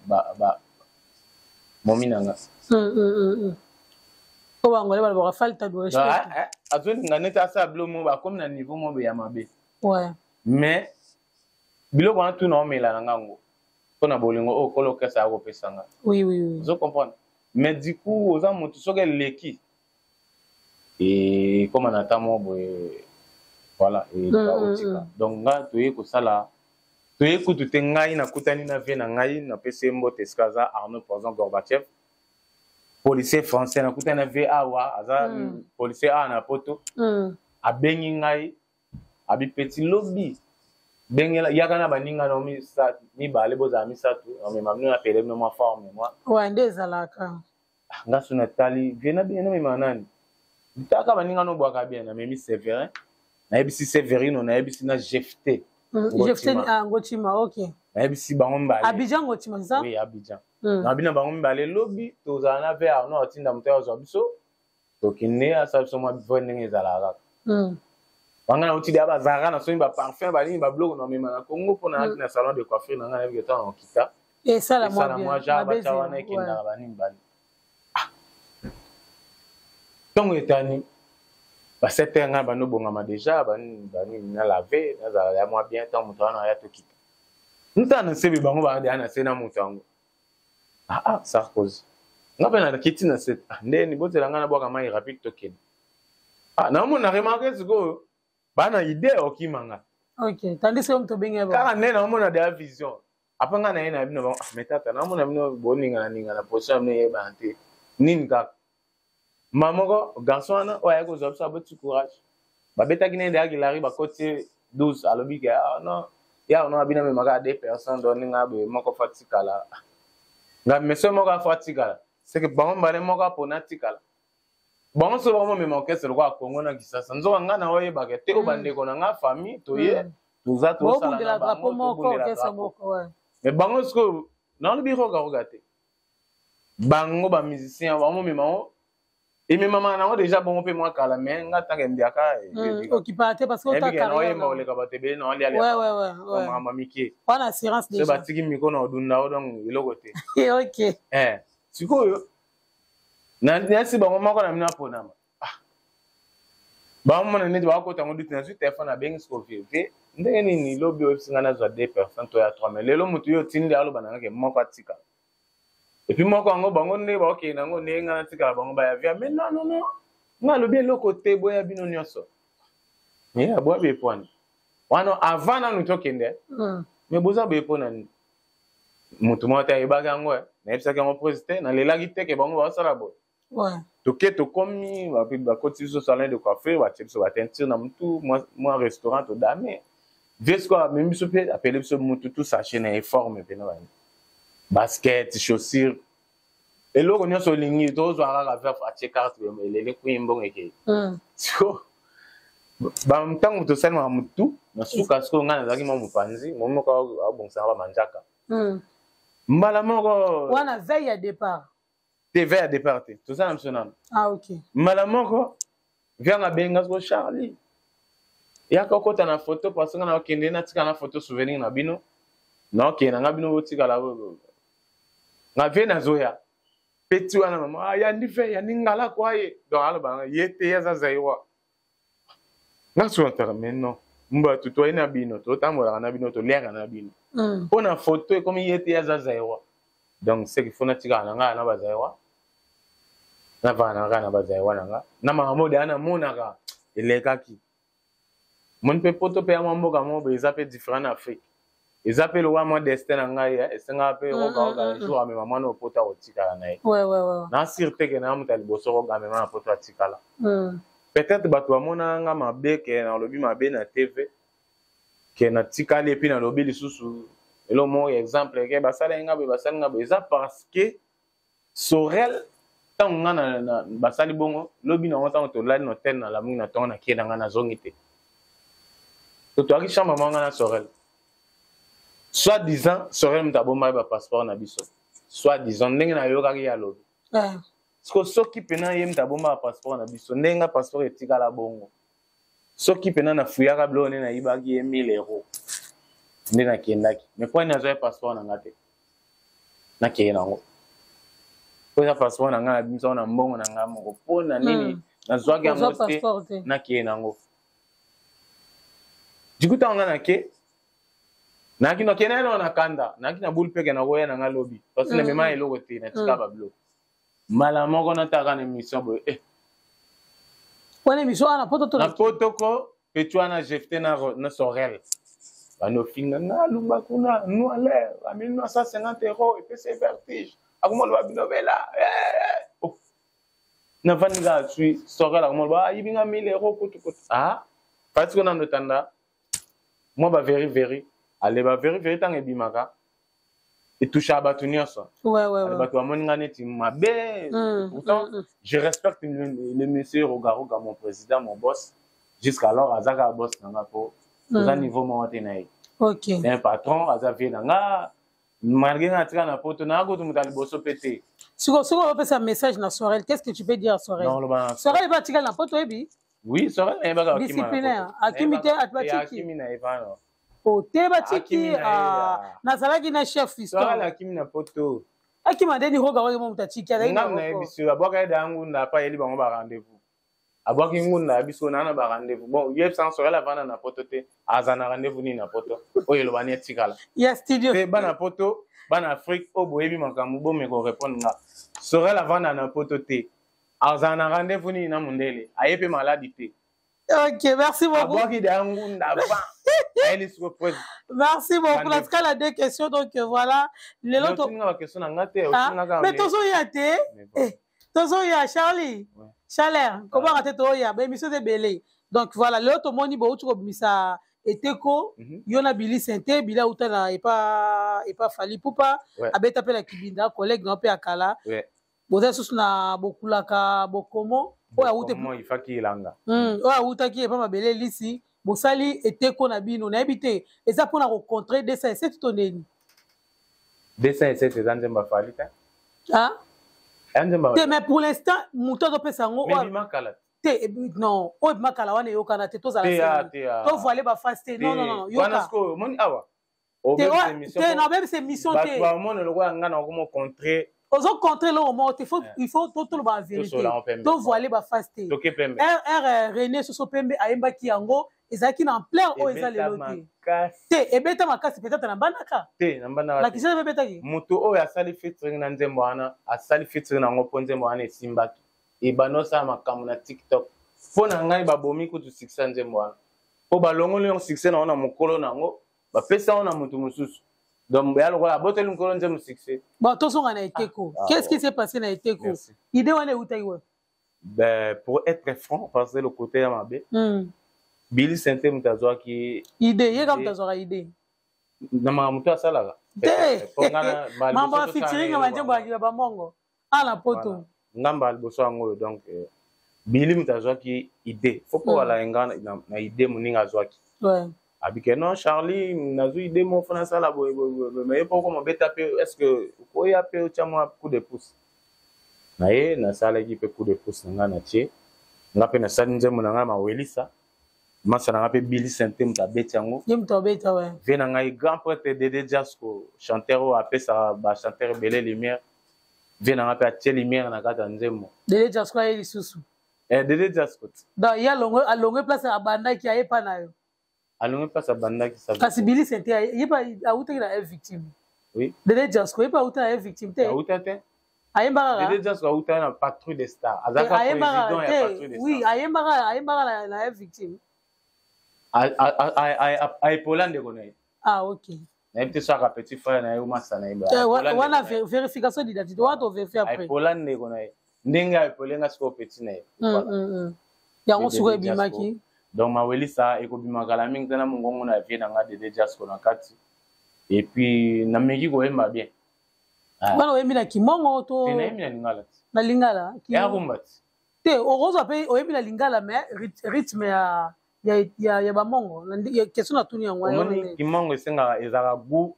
ba momi na nga. Po bangole balobaka falta de respect. Azolinga neti asala bilo mo bakomi na niveau mo ya mabe. Mais biloko wana tuna omela na ngango mpo na bolingo oyo kolo orchestre akopesa nga. oui oui oui Ozo comprendre? Mais du coup oza motu, soki eleki ekóma na ta moko boye, voilà, otika. Donc nga toye kosala, toye kutu te, ngai nakutani na vie na ngai, napesi ye mbote esika aza, Arnaud Poison Gorbatchev, policier français. Nakutani na vie awa, aza policier awa na Poto. Abengi ngai, abi: "Petit, lobi bengela, yaka na baninga na mibale, bozala misato, namema bino, napele bino mwa forme mwa." Ouais, nde ezalaka. Nga so natali vie na bien, namema nani? Taka baninga nobwaka bien. Namemi Séverin, nayebisi Severino, nayebisi na Jefte. Jefte Ngotima, ok. Nayebisi bango mibale. Abidjan Ngotima, c'est ça? Oui, Abidjan. Nabi na bango mibale, lobi tozala na ve Arno, atinda moto azwa biso, tokende, asala biso mwa vrai ndenge ezalaka kaka. Banga nauti deya bazalaka na somi baparfum, balingi babiloko na omema na Congo mpo nayaki na salon de coiffure na ngai, nayebi ke ntango okita esala mwa genre batya wana, ekendaka banini bani. Ntongo etani ba 7 heures, ngai bando bongama déjà, banini banini, na lave, nazala ya mwa bien. Ntango moto wana aya, tokita, ntana nsebe, bango badeya na se na moto yango. Ah ah, Sarkozy, nga mpe nakiti na se ndeni, bozela ngai nabwaka mai rapide, tokende. Ah, naomona remarque sikoyo bana idée okima nga. Ok, tandis que moto obenge kaka nde naomona deya vision. Apa ngai na ye na bino bango, mais tata, naomona bino boningana ningana, position ya bino eyebana te, nini kaka ma moko. Garçon wana oyo ayaki kozwa biso aboti courage, babetaki nde deyaki lari, bakoti 12, alobi ke: "Ah non, ya ono abino amemaka deux personnes, donc ndenge aboye moko fa tikala." Nga meso moko afa tikala, c'est que bango mbale moko apona tikala. Bango so bango mema orchestre lokola Kongo na Kisasa, nzoka nga na oyebaka te oyo bandeko na nga famille toye toza tosala na bango, tobundela drapeau. Mais bango sikoyo nalobi rogaroga te, bango bamusicien bango mema ngo, ememamaka nango déjà bongo mpe mwa kala. Mais nga ntango embiaka okipaka te parce que oyemba koleka bato ebele na olia makambo mike. Wana assurance. So batiki miko na odunda o, donc eloko te. Sikoyo nasi bango moko na bino aponama bamona neti bakota yango duti. Nazwi telefone, abengi siko vie: "Vie, ndenge nini lobi oyebisi ngai nazwa deux personnes, to ya trois? Mais lelo motu yo otindi aloba na ngake moko atikala, et puis moko yango bango ndenge baokende yango, ndenge ngai natikala, bango baya via." Mais non, non, non, ngai alobi eloko te, boya bino nyonso. Mais aboya boye pwani wana avant nanu tokende. Mais boza boye mpo na nini? Motu moko te ayebaki yango, nayebisaki yango prise te, nalelaki te ke bango baosala boye. Toke, tokomi, bakoti biso salon de coiffure, batie biso bateinture na mutu, mwa restaurant, todame. Vie sikoyo amemi biso mpe apele biso mutu tu sachet na eforme mpena bani, basket, chaussure, eloko nyonso olingi tozwa kaka. Verf atie carte, elele kwi, mbongo ekei. Siko ntango tosalimaka motu na suka, sikoyo ngai nazalaki mwa mopanzi, momi moko abongisaka bamanjaka mbala moko. Wana veille ya départ? Te, veille ya départ te, toza na biso nano. Ah, ok. Mbala moko vianga abenga siko: "Charlie, yaka okota na photo, parce nga na okende, natika na photo souvenir na bino, naokende na nga, bino botikala." Nga vie nazoya peti wana, mama: "Ah, yandi ve yandi ngala kwa ye." Donc aloba ye te, ye aza zaïrois. Nga so nataka, mais non, bato toye na bino, totambolaka na bino, toliaka na bino, mpo na photo ekomi ye te, ye aza zaïrois. Donc ce qu'il faut, natikala na ngai na bazaïrois, navanda na ngai na bazaïrois na nga na makambo deya namonaka elekaki. Moni mpe poto mpe ya mwa mboka moko boye eza mpe différent na Afrique, eza mpe lokola mwa destin na ngai, esengaka mpe rogaroga un jour amema mwana oyo poto, akotikala na ye. Na sûr te ke na moto ya liboso roga amema na poto atikala. Peut-être bato bamonaka nga mabe ke nalobi mabe na TV, ke natikali et puis nalobi lisusu eloko moko ya exemple ke basalaki nga boye, basali nga boye. Eza parce que Sorel, ntango nga na basali bongo, lobi nango ntango tolali na hotel, nalamuki na ntongo, nakei na nga, nazongi te. To toyaki chambre moko nga na Sorel. Soit disant Sorel moto abombaki bapasseport na biso, soit disant ndenge nayokaki ye alobi. Siko soki mpena ye moto abombaka passeport na biso, ndenge nga passeport etikala bongo, soki mpena nafuyaka biloko nde nayibaki ye 1000 euro nde nakendaki, mais mpo nini azwaki passeport na nga te? Nakeye nango mpo eza passeport na ngai, nabimisa ngo na mbongo na ngai moko. Mpo na nini nazwaki yango te? Nakeye nango diku ntango ngai nake, nayaki nakende nano na kanda, nayaki na bulu peke, nakoya na ngai lobi parce que namema eloko te, natika babiloko. Mbala moko nataka na émission boye, eh. Wana émission wana poto to na poto ko petit wana jefte na Sorel banofinga nga lumba kuna noile ba 1950 € epesi vertige, akoma loba bilobela. Oh. Navandi kaka sui Sorel akoma loba ayibi nga 1000 euro kutu kutu. Ah, fati ko nando tanda mwa ba veri veri ale ba veri veri ntango ebimaka etouchaka bato nyonso. Bato bamoni nga neti mabe. Pourtant je respecte le monsieur Rogaroga, mon président, mon boss jusqu'alors. Aza kaka boss na nga po toza niveau moko te na ye. C'est un patron, aza vie na nga malgré nga atika na poto, naa kutu moto ya liboso mpe te. Siko soki opesa message na Sorel, qu'est ce que tu peux dire à Sorel? Sorel eba atikali na poto, oyebi. Oui, Sorel nayebaka. Disciplinaire akimi te, batiki. Akimi na ye vano. O te, batiki. Nazalaki na chef Fiston. Akimi na poto. Akima ndeni? Roga waki mo moto atiki. Azalaki na nayebi biso abwaka ye da ngunda apa ayeli bango ba rendez-vous, abwaki ngunda ya biso naa na ba rendez-vous. Bon, yebisa Sorel avanda na poto te, aza na rendez-vous nini na poto oyo elobani etikala? Ya studio. Te, bana poto, bana Afrique oyo boyebi makambo, bomeka korépondre nga. Sorel avanda na poto te, azala na rendez-vous nini na mondele aye mpe maladi te? Ok, merci beaucoup. Abwaki da ngunda avant ayeli siko preuve. Merci beaucoup. La tout la deux questions, donc voilà. Lelo to nga question na nga te. Mais tozoya te. Tozoya Charlie. Chaleur, comment te toya? Ba émission ebele. Donc voilà, lelo tomoni bo uti kobimisa eteko yo na Billy Sente. Billy auta na epa Fally Ipupa, abeta mpe na Kibinda, collègue na mpe ya kala. Boza lisusu na bokulaka bokomo oyo awuti ifaki elanga. Oyo awutaki epa mabele elisi. Bosali eteko na bino, nayebi te eza mpona kocontre 207 to ndeni? 207 eza nzembo a Fally te. Te, mais pour l'instant moto azopesa yango te. Non, oyo ebima kala wana eyokana te. Tozala tovoile bafase te. Non, non, non, yoka. Omoni awa. Te, nabebisa émission te. Bato bamona lokola nga na okoma contre. Ozo contre eloko moko te. Il faut toloba vérité, tovoile bafase te. R René Soso Pembe ayembaki yango, ezalaki na ampleur oyo eza lelo te. Te, ebeta makasi peut-être na Mbandaka. Te, na Mbandaka. Na Kinshasa ebetaki. Moto oyo asali featuring na nzembo wana, asali featuring nango mpo nzembo wana esimbaki, ebanda osala makambo na TikTok. Mpo na ngai babomi kutu succès ya nzembo wana, mpo balongoli yango succès nango na mokolo nango, bapesa yango na moto mosusu. Donc ya lokola aboteli mokolo nzembo succès. Bon, tozonga na eteko. Qu'est-ce qui s'est passé na eteko? Idée wana eutaki wapi? Ben, pour être franc, parce que le côté ya mabe, Billy Sente moto azwaki idée. Ye ka moto azwaka idée. Na makambo to asalaka. Te, mambo ya featuring ya banzembo ya bamongo ala poto. Ngamba ya liboso yango oyo. Donc Billy moto azwaki idée. Faut po wala nga na idée moninga azwaki, abike non, Charlie, nazwi idée moko, fo nasala boye boye, mais ye mpo okoma obeta mpe, est ce que okoya mpe otya mwa coup de pouce na ye? Nasalaki mpe coup de pouce na ngai, na tie nga mpe nasali nzembo na ngai Mawelisa. Masa na ngai mpe Billy Sente moto abeti yango. Ye moto abeta, ouais. Ve na ngai grand prêtre Dede Diasco, chanteur oyo apesaka bachanteur ebele lumière, ve na ngai mpe atie lumière na kati ya nzembo. Dede Diasco aye lisusu? Eh, Dede Diasco. Donc ye alongwe place abandaki, aye pa na yo. Alongwe place abandaki. Kasi Billy Sente ye mpe awutaki na F Victime. Oui. Dede Diasco ye mpe awuta na F Victime te? Awuta te. Ayembaka kaka. Dede Diasco awuta na Patrouille des Stars, azalaka président ya Patrouille des Stars. Oui, ayembaka na F Victime. Aepola ndeko na ye. Ah, ok. Nayebi te soki petit frère na ye omasa na ye. Wana vérification d'identité wana, tovérifie après. Aepola ndeko na ye ndenge aepole nga sikoyo petit na ye. Yango sikoyo ebimaki. Donc Mawelisa ekobima kala mingi te na mongongo na vie na nga Dede Jasco na kati. Et puis nameki koyemba bien. Ah. Wana oyembi na kimongo to? Te, nayembi na lingala ti. Na lingala? Ya rumba ti. Te, okozwa mpe oyembi na lingala mais rythme ya bamongo. Question natuni yango. Omoni kimongo esengaka ezalaka goût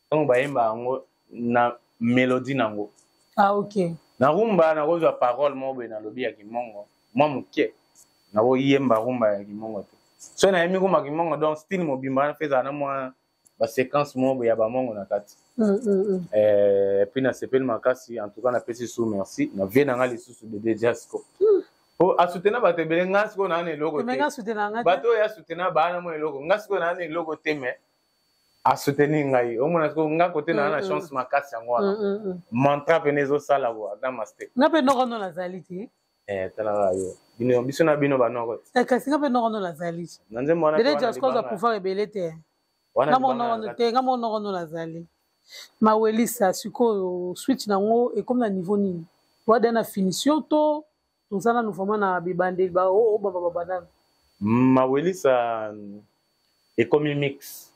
ntango bayemba yango na mélodie nango. Ah, ok. Na rumba nakozwa parole moko boye nalobi ya kimongo mwa moke, nakoyemba rumba ya kimongo te. Soki nayembi rumba kimongo, donc style mobimba wana mpe ezala na mwa baséquence moko boye ya bamongo na kati. Et puis nasepeli makasi, en tout cas napesi su merci na vie na nga lisusu Dede Jasco po asutena bato ebele. Nga sikoyo naa na eloko te. Bato oyo asutena baa na mwa eloko, nga sikoyo naa na eloko te, mais asoutenir ngai. Omona sikoyo nga kote naa na chance makasi yango wana mantra pene ezosala ko ata master. Nga mpe noko no nazali te. Eh, talaka yo, bino biso na bino banoko. Te, kasi nga mpe noko no nazali. Na nzembo wana. Dede Jasco aza pouvoir ebele te. Nga moko noko te, nga moko noko no nazali. Mawelisa sikoyo switch nango ekomi na niveau nini? Toada na finition to toza nanu vraiment na bibandeli obamba babanana? Mawelisa ekomi mix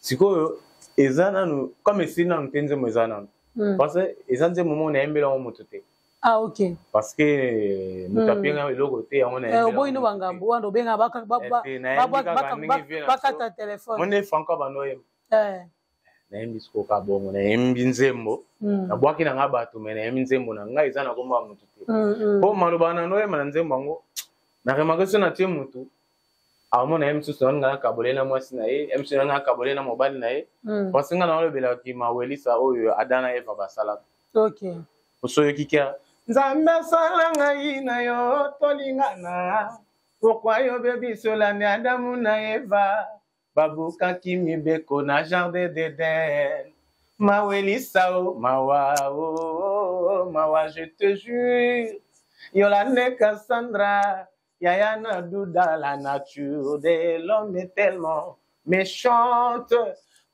sikoyo, eza nanu comme esili nanu te. Nzembo eza nanu parce que eza nzembo moko nayembeli yango moto te. Ah, ok. Parce que moto apenga eloko te yango. Oboyi no bangambo wana obenga bakata telefone. Mone Franco bando oyemba, nayembi sikoyo ka bongo, nayembi nzembo, nabwaki na nga bato, me nayembi nzembo na ngai, eza na kombo ya motu te, mpo maloba na noyemba na nzembo yango na remarque so natie motu aomona ye mosusu naolinga nakabole na mwasi na ye, ye mosusu naolinga nakabole na mobali na ye, parce que nga naolobelaki mawelisa oyo Adam na Eva basalaka. Oso oyoki kia Nzambe asala ngai na yo tolingana, pourquoi yo bebisolani Adamu na Eva babukaki mibeko na jardin d'Eden? Mawelisa o, mawa o, mawa, je te jure, Yolande Cassandra, Yaya na Duda, la nature de l'homme est tellement méchante.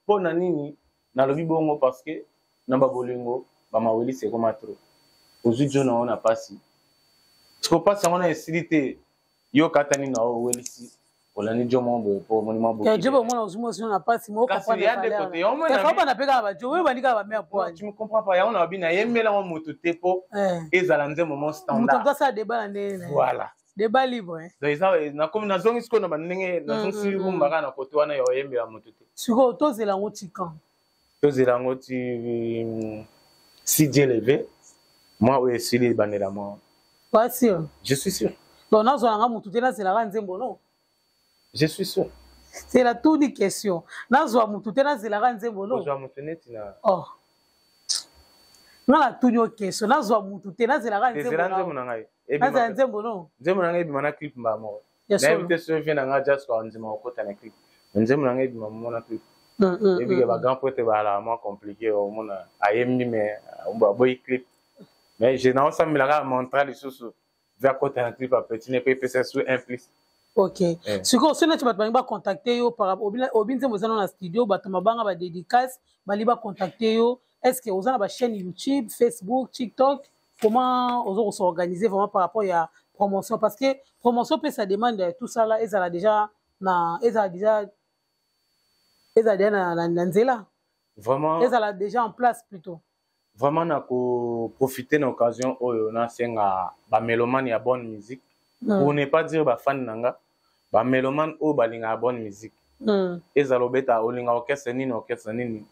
Mpo na nini nalobi bongo? Parce que na babolingo bamawelisa ekoma trop. Ozwi jo na yo na pasi, siko pasi yango na esili te, yo katani na yo owelisi, olandi jo moko boye po omoni mwa. Jo bomona ozwi mwasi na pasi. Kasi ya de côté Bana mpe kaka bajo oyo bandi kaka bamare po. Tu me comprends pas. Yango na babi nayembela yango moto te po ezala nzembo mo standard. Moto asala débat na ndenge. Voilà. Débat libre. Donc eza nakomi nazongi sikoyo na bandenge nazongisi rumba kaka na kote wana ya oyembela moto te. Sikoyo tozela yango tikan? Tozela yango ti si Dieu le veut, mwa oyo esili ebandela mwa. Pas sûr? Je suis sûr. Donc nazwa nanga motu te, nazelaka nzembo no? Je suis sûr. C'est la toute question. Nazwa motu te, nazelaka nzembo no? Ozwa motu neti na Oh, nga natuni yo question: nazwa motu te, nazelaka? Ezela nzembo na ngai. Nazela nzembo no? Nzembo na ngai ebima na clip mbala moko. Nayebi te soki vie na ngai Jasco andima kokota na clip. Nzembo na ngai ebima momo na clip, ebike bagrand prêtre bazalaka mwa compliqué. Omona ayembi mais aboyi clip, mais je naosambela kaka montra lisusu ve akota na clip apetine mpe epesa su un plus. Ok, sikoyo soki neti bato balingi bacontacte yo, obi nzembo eza no na studio, bato mabanga badédicace balingi bacontacte yo, est ce que oza na bachaîne YouTube, Facebook, TikTok? Comment ozo s'organiser vraiment par rapport ya promotion? Parce que promotion mpe ça demande tout ça là ezala déjà na nzela. Vraiment. Ezala déjà en place plutôt. Vraiment, na koprofite na occasion oyo nasenga bamélomane ya bonne musique, pour ne pas dire bafani na nga, bamélomane oyo balingaka bonne musique, ezala obeta olinga orchestre nini, orchestre nini,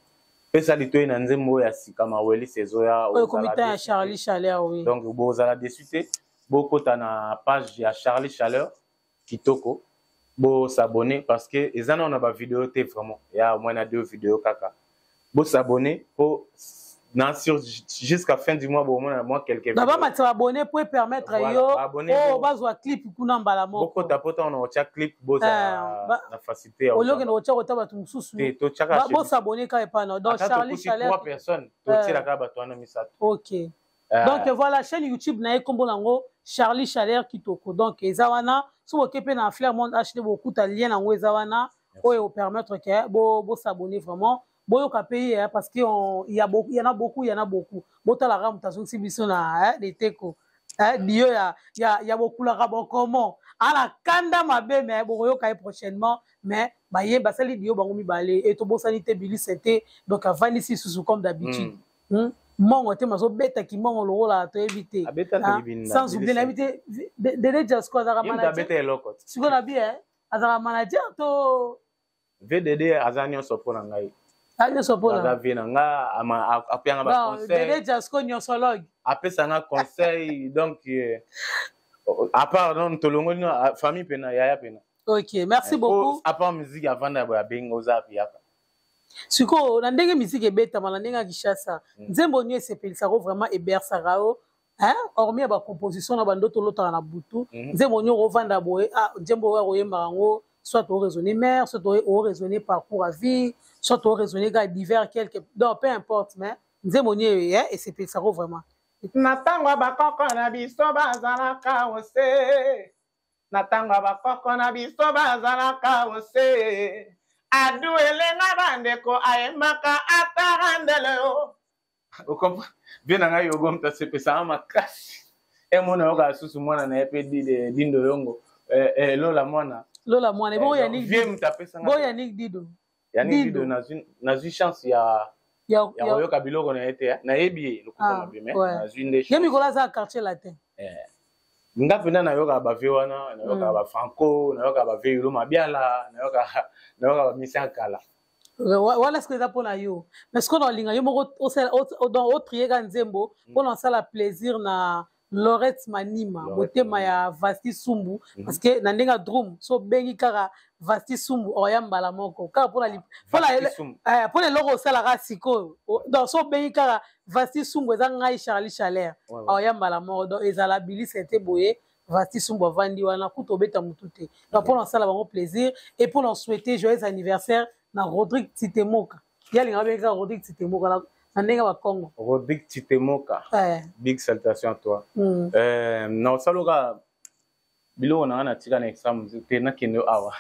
pesa litoi na nzembo oyo ya sika Mawelisi ezoya. Oyo komita ya Charlie Chaleur, oui. Donc bozala déçu te. Bokota na page ya Charlie Chaleur Kitoko, bosabone, parce que eza nano na bavideo te vraiment, ya au moins na deux vidéo kaka. Bosabone po na sur jusqu'à fin du mois bomona mwa quelques. Na bamatisa baabonné po permettre yo oyo bazwa clip kuna mbala moko. Bokota po ntango na kotia clip bozala na facilité ya olokende kotia kota bato mosusu. Bosabone kaka epa na donc Charlie Chaleur. Trois personnes, totielaka bato wana misato. Ok, donc voilà, chaîne YouTube na ye nkombo nango Charlie Chaleur Kitoko. Donc eza wana, so boke mpe na Flair Monde HD, bokuta lien nango eza wana oyo opermettre ke bosabone vraiment, boyoka mpe ye, parce que il y, a beaucoup, il y en a beaucoup, il y en a beaucoup. Botalaka moto azongisi biso na deteko. Eh, dio ya, ya, ya bokulaka bokomo ala kanda mabe mais bokoyoka ye prochainement. Mais baye basali dio bango mibale e tobosani te bilise te, donc avandisi lisusu comme d'habitude. Mongo te mazobeta kimongo lokola toyebi te. Ah, sans oublier nayebi te Dede Jasco azalaka manager sikoyo na bi azalaka manager to VDD aza nyonso mpo na ngai. Aza nyonso mpo na aza vie na nga, apeyanga baconseil. Dede Jasco nyonsologue. Apesa nga conseil, donc à part non tolongoli no famille mpena yaya mpena. Ok, merci beaucoup. À part musique avanda boye abengi oza apiyaka. Sikoyo na ndenge musique ebetama na ndenge ya Kinshasa, nzembo nio esepelisaka vraiment, ebersaka yo, hein? Hormis ya bacomposition na bandoto olotaka na butu, nzembo nio ovanda boye, ah, nzembo oyo akoyembaka yango, soit oraisonner mère, soit oraisonner parcours à vie, soit oraisonner kaka divers quelque, donc peu importe, mais nzembo nio esepelisaka vraiment? Na ntango ya bakoko na biso bazalaka ose, na ntango ya bakoko na biso bazalaka ose, adu elenga bandeko ayembaka atarandele yo. Okomprendre bien na ngai yogo moto asepesaka makasi emona yoka susu mwana na ye mpe dindo yongo lola mwana. Lola mwana ebongo Yannick vie moto apesanga. Bo Yannick Dido. Yannick Dido, nazwi chance ya koyoka biloko na ye te, nayebi ye lokuta mabe, mais nazwi nde. Ye mikolo aza Quartier Latin. Nga mpenza nayokaka bavie wana, nayokaka bafranco, nayokaka bavie Yulo Mabiala, nayokaka bamisi ya kala. Wana sikoyo eza mpona yo, mais sikoyo na olinga yo moko donc otrie ka nzembo mpona osala plaisir na Lorette Manima, motema ya Vasti Sumbu, parce que na ndenge ya drum so obengi kaka Vasti Sumbu oya mbala moko kaka mpona eloko osalaka sikoyo. Donc so obengi kaka Vasti Sumbu, eza ngai Charlie Chaleur, oya mbala moko. Donc ezala bilise te boye Vasti Sumbu avandi wana kuta obeta motu te. Donc mpona osala bango plaisir et mpona souhaiter joyeux anniversaire na Rodrigue Titemoka, ye alinga babengi kaka Rodrigue Titemoka na ndenge bakongo. Rodrigue Titemoka, big salutation à toi. Na osaloka biloko na nga natika na Extra Musique te, nakende awa.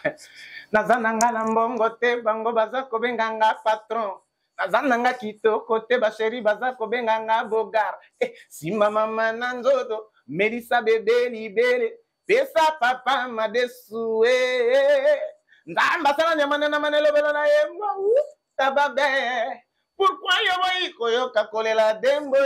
Naza na nga na mbongo te, bango baza kobenga nga patron. Naza na nga kitoko te, basheri baza kobenga nga bogar. Eh, nsima mama na nzoto melisa bebe libele pesa papa madesu eh. Nzambe asala nyama na nama na elobelo na ye mbwa tababe. Pourquoi yo boyi koyoka kolela dembo?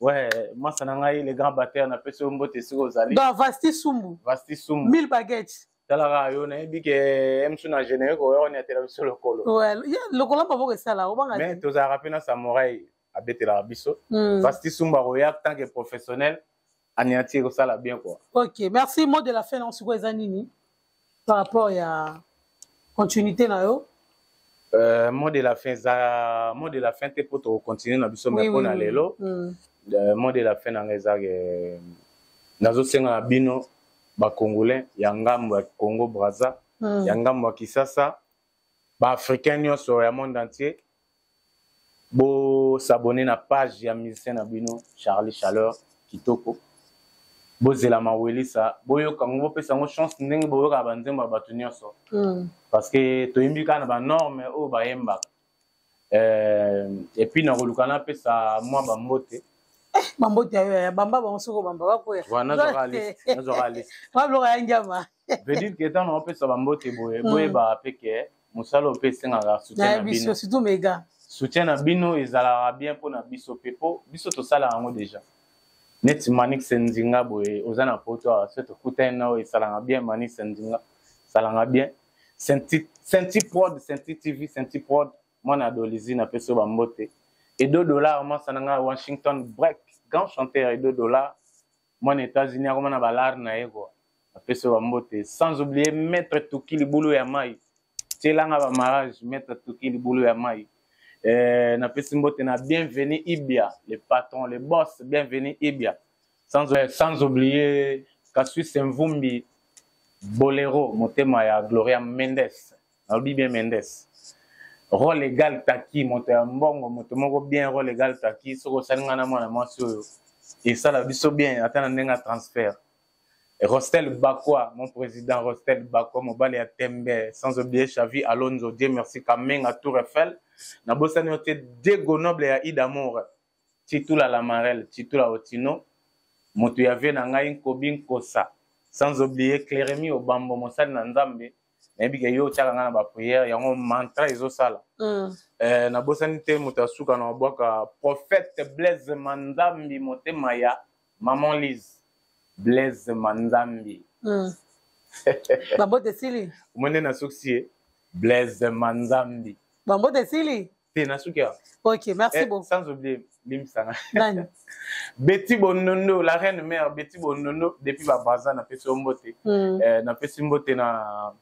Ouais, masa na ngai le grand batteur, napesi yo mbote esika ozali. Donc Vasti Sumbu. Vasti Sumbu. Mille baguettes. Talaka yo, nayebi ke msu na générique oyo oniatela biso lokolo. Ouais, lokolo maboko esala obanga. Mais tozalaka mpe na samouraï abetelaka biso. Vasti Sumbu akoya tant que professionnel aniati ekosala bien quoi. Ok, merci. Mot de la fin na sikoyo eza nini par rapport ya continuité na yo? Mot de la fin eza mot de la fin te mpo tokocontinue na biso, mais mpo na lelo, mot de la fin na ngai eza ke nazosenga na bino bacongolais ya ngambo ya Congo Braza, ya ngambo ya Kisasa, baafricain nyonso ya monde entier, bosabone na page ya musicien na bino Charlie Chaleur Kitoko. Bozela mawelisa, boyoka yango, bopesa yango chance ndenge boyokaka banzembo ya bato nyonso, parce que toyembi kaka na banorme oyo bayembaka. Et puis nakoluka napesa mwa bambote. Bambote ya yo ya bamba bango soko bamba bakoya. Nazwaka liste. Babiloko ya ngiama. Veut dire que ntango naopesa bambote boye, boyebaka mpe ke mosala oyo mpe esengaka soutien na bino. Surtout mega. Soutien na bino ezalaka bien mpona biso mpe, mpo biso tosalaka yango déjà. Neti Manix Nzinga boye, oza na poto awa, so tokutani na oyo esalaka bien. Manix Nzinga esalaka bien. Senti Prod, Senti TV, Senti Prod, mwana Adolizi, napesi oyo bambote. Edo Dollar, mwasa na ngai Washington Break, grand chanteur Edo Dollar, mwana États-Unis, akoma na balare na ye kua, apesi oyo bambote. Sans oublier maître Tuki Libulu ya mai, tielanga bamarage, maître Tuki Libulu ya mai. Napesi mbote na Bienvenu Ibia, le patron, le boss Bienvenu Ibia, sans oublier Kaswis Mvumbi Bolero, motema ya Gloria Mendes, nalobi bien Mendes. Rôle égal taki moto ya mbongo, moto moko bien, rôle égal taki. Soki osali ngai na mwana mwasi oyo esala biso bien ata na ndenge ya transfert. Rostel Bakwa, mon président Rostel Bakwa, mobali ya Tembe, sans oublier Xavi Alonso, Dieu merci, Kamenga, Tour Eiffel, nabosani yo te, Diego Noble ya Idamour, Titula Lamarel, Titula Otino, Moto ya vie na ngai Nkobi Nkosa. Sans oublier Clérémy Obambo, mosali na Nzambe. Nayebi ke yo otiaka ngai na ba prière, yango mantra ezosala. Nabosani te moto ya suka na mabwaka prophète Blaise Manzambi, motema ya Maman Lise. Blaise Manzambi. Bambote esili. Omoni nde nasukisi ye Blaise Manzambi. Bambote esili. Te, nasuki awa. Ok, merci beaucoup. Sans oublier limbisanga. Nani? Betty Bonondo, la reine mère Betty Bonondo depuis ba Brazza, napesi yo mbote. Napesi mbote na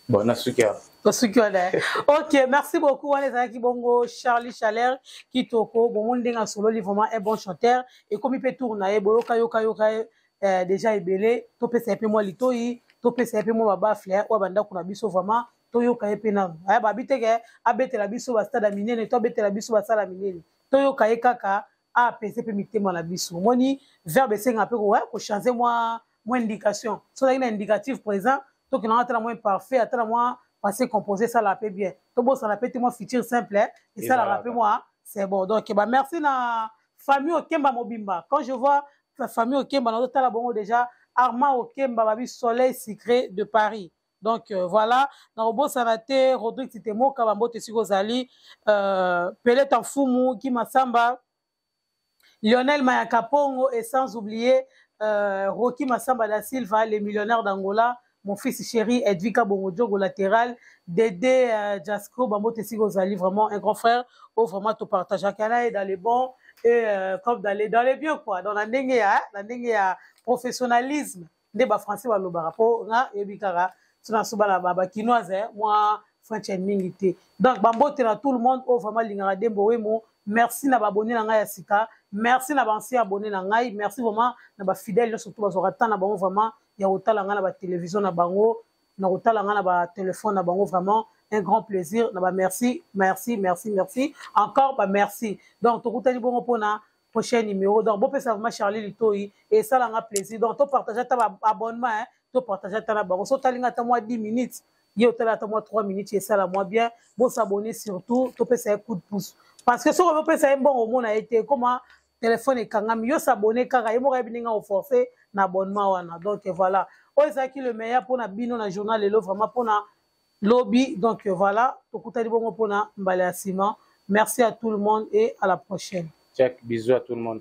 bon, nasuki awa. Osuki wana. Ok, merci beaucoup. Wana ezalaki bongo Charlie Chaleur Kitoko. Bomoni ndenge asololi, vraiment un bon chanteur. Ekomi mpe tour na ye, boyoka yoka yoka ye déjà ebele. Topesa ye mpe mwa litoi, topesa ye mpe mwa babafle oyo bandako na biso, vraiment toyoka ye mpe nanu. Aya babi teke abetela biso bastade ya minene to abetela biso basala minene, toyoka ye kaka apese mpe mitema na biso. Omoni verbe esengaka mpe kochange mwa indication. So ozalaki na indicatif présent, tokendanga ata na mwa imparfait, ata na mwa passé composé, esalaka mpe bien. Tobosana mpe te mwa futur simple esalaka mpe mwa c'est bon. Donc ba merci na famille Okemba mobimba. Quand je vois la famille Okemba, nazotala bongo déjà Armand Okemba, babi Soleil Sucré de Paris. Donc voilà, nakobosana te Rodrigue Titemoka, bambote esika ozali, Peleta Mfumu, Guy Massamba, Lionel Mayaka Pongo, et sans oublier Rocky Massamba da Silva, les millionnaires d'Angola, mon fils chéri Edvika Bongo Diogo latéral, Dédé Jasco, bambote esika ozali, vraiment un grand frère, oh vraiment to partage akana dans les bons et comme dans les biens quoi, dans la ndenge ya professionnalisme nde ba français balobaka, mpo nga yebi kaka tina so bana bakinoise mwa french ya mingi te. Donc bambote na tout le monde oyo vraiment alingaka Dembo Wemo. Merci na baabonné na ngai ya sika, merci na baancien abonné na ngai, merci vraiment na bafidèle nyonso to bazwaka temps na bango vraiment ya kotala ngai na batélévision na bango, na kotala ngai na batelefone na bango. Vraiment un grand plaisir na bamerci, merci, merci, merci encore, bamerci. Donc tokutani bongo mpona prochain numéro. Donc bopesa vraiment Charlie litoi, esalanga plaisir. Donc topartage ata baabonnement, hein, topartage ata na bango. So otalinga ata mwa 10 minutes, ye otala ata mwa 3 minutes, esala mwa bien. Bosabonner surtout, topesa ye coup de pouce, parce que soki opesa ye mbongo, omona ye te koma telefone ekangami. Yo s'abonner kaka, ye moko ayebi ndenge akoforce na abonnement wana. Donc voilà, oyo ezalaki le meilleur mpona bino na journal lelo, vraiment mpona lobi. Donc voilà, tokutani bongo mpona mbala ya nsima. Merci à tout le monde et à la prochaine. Check, bisous à tout le monde.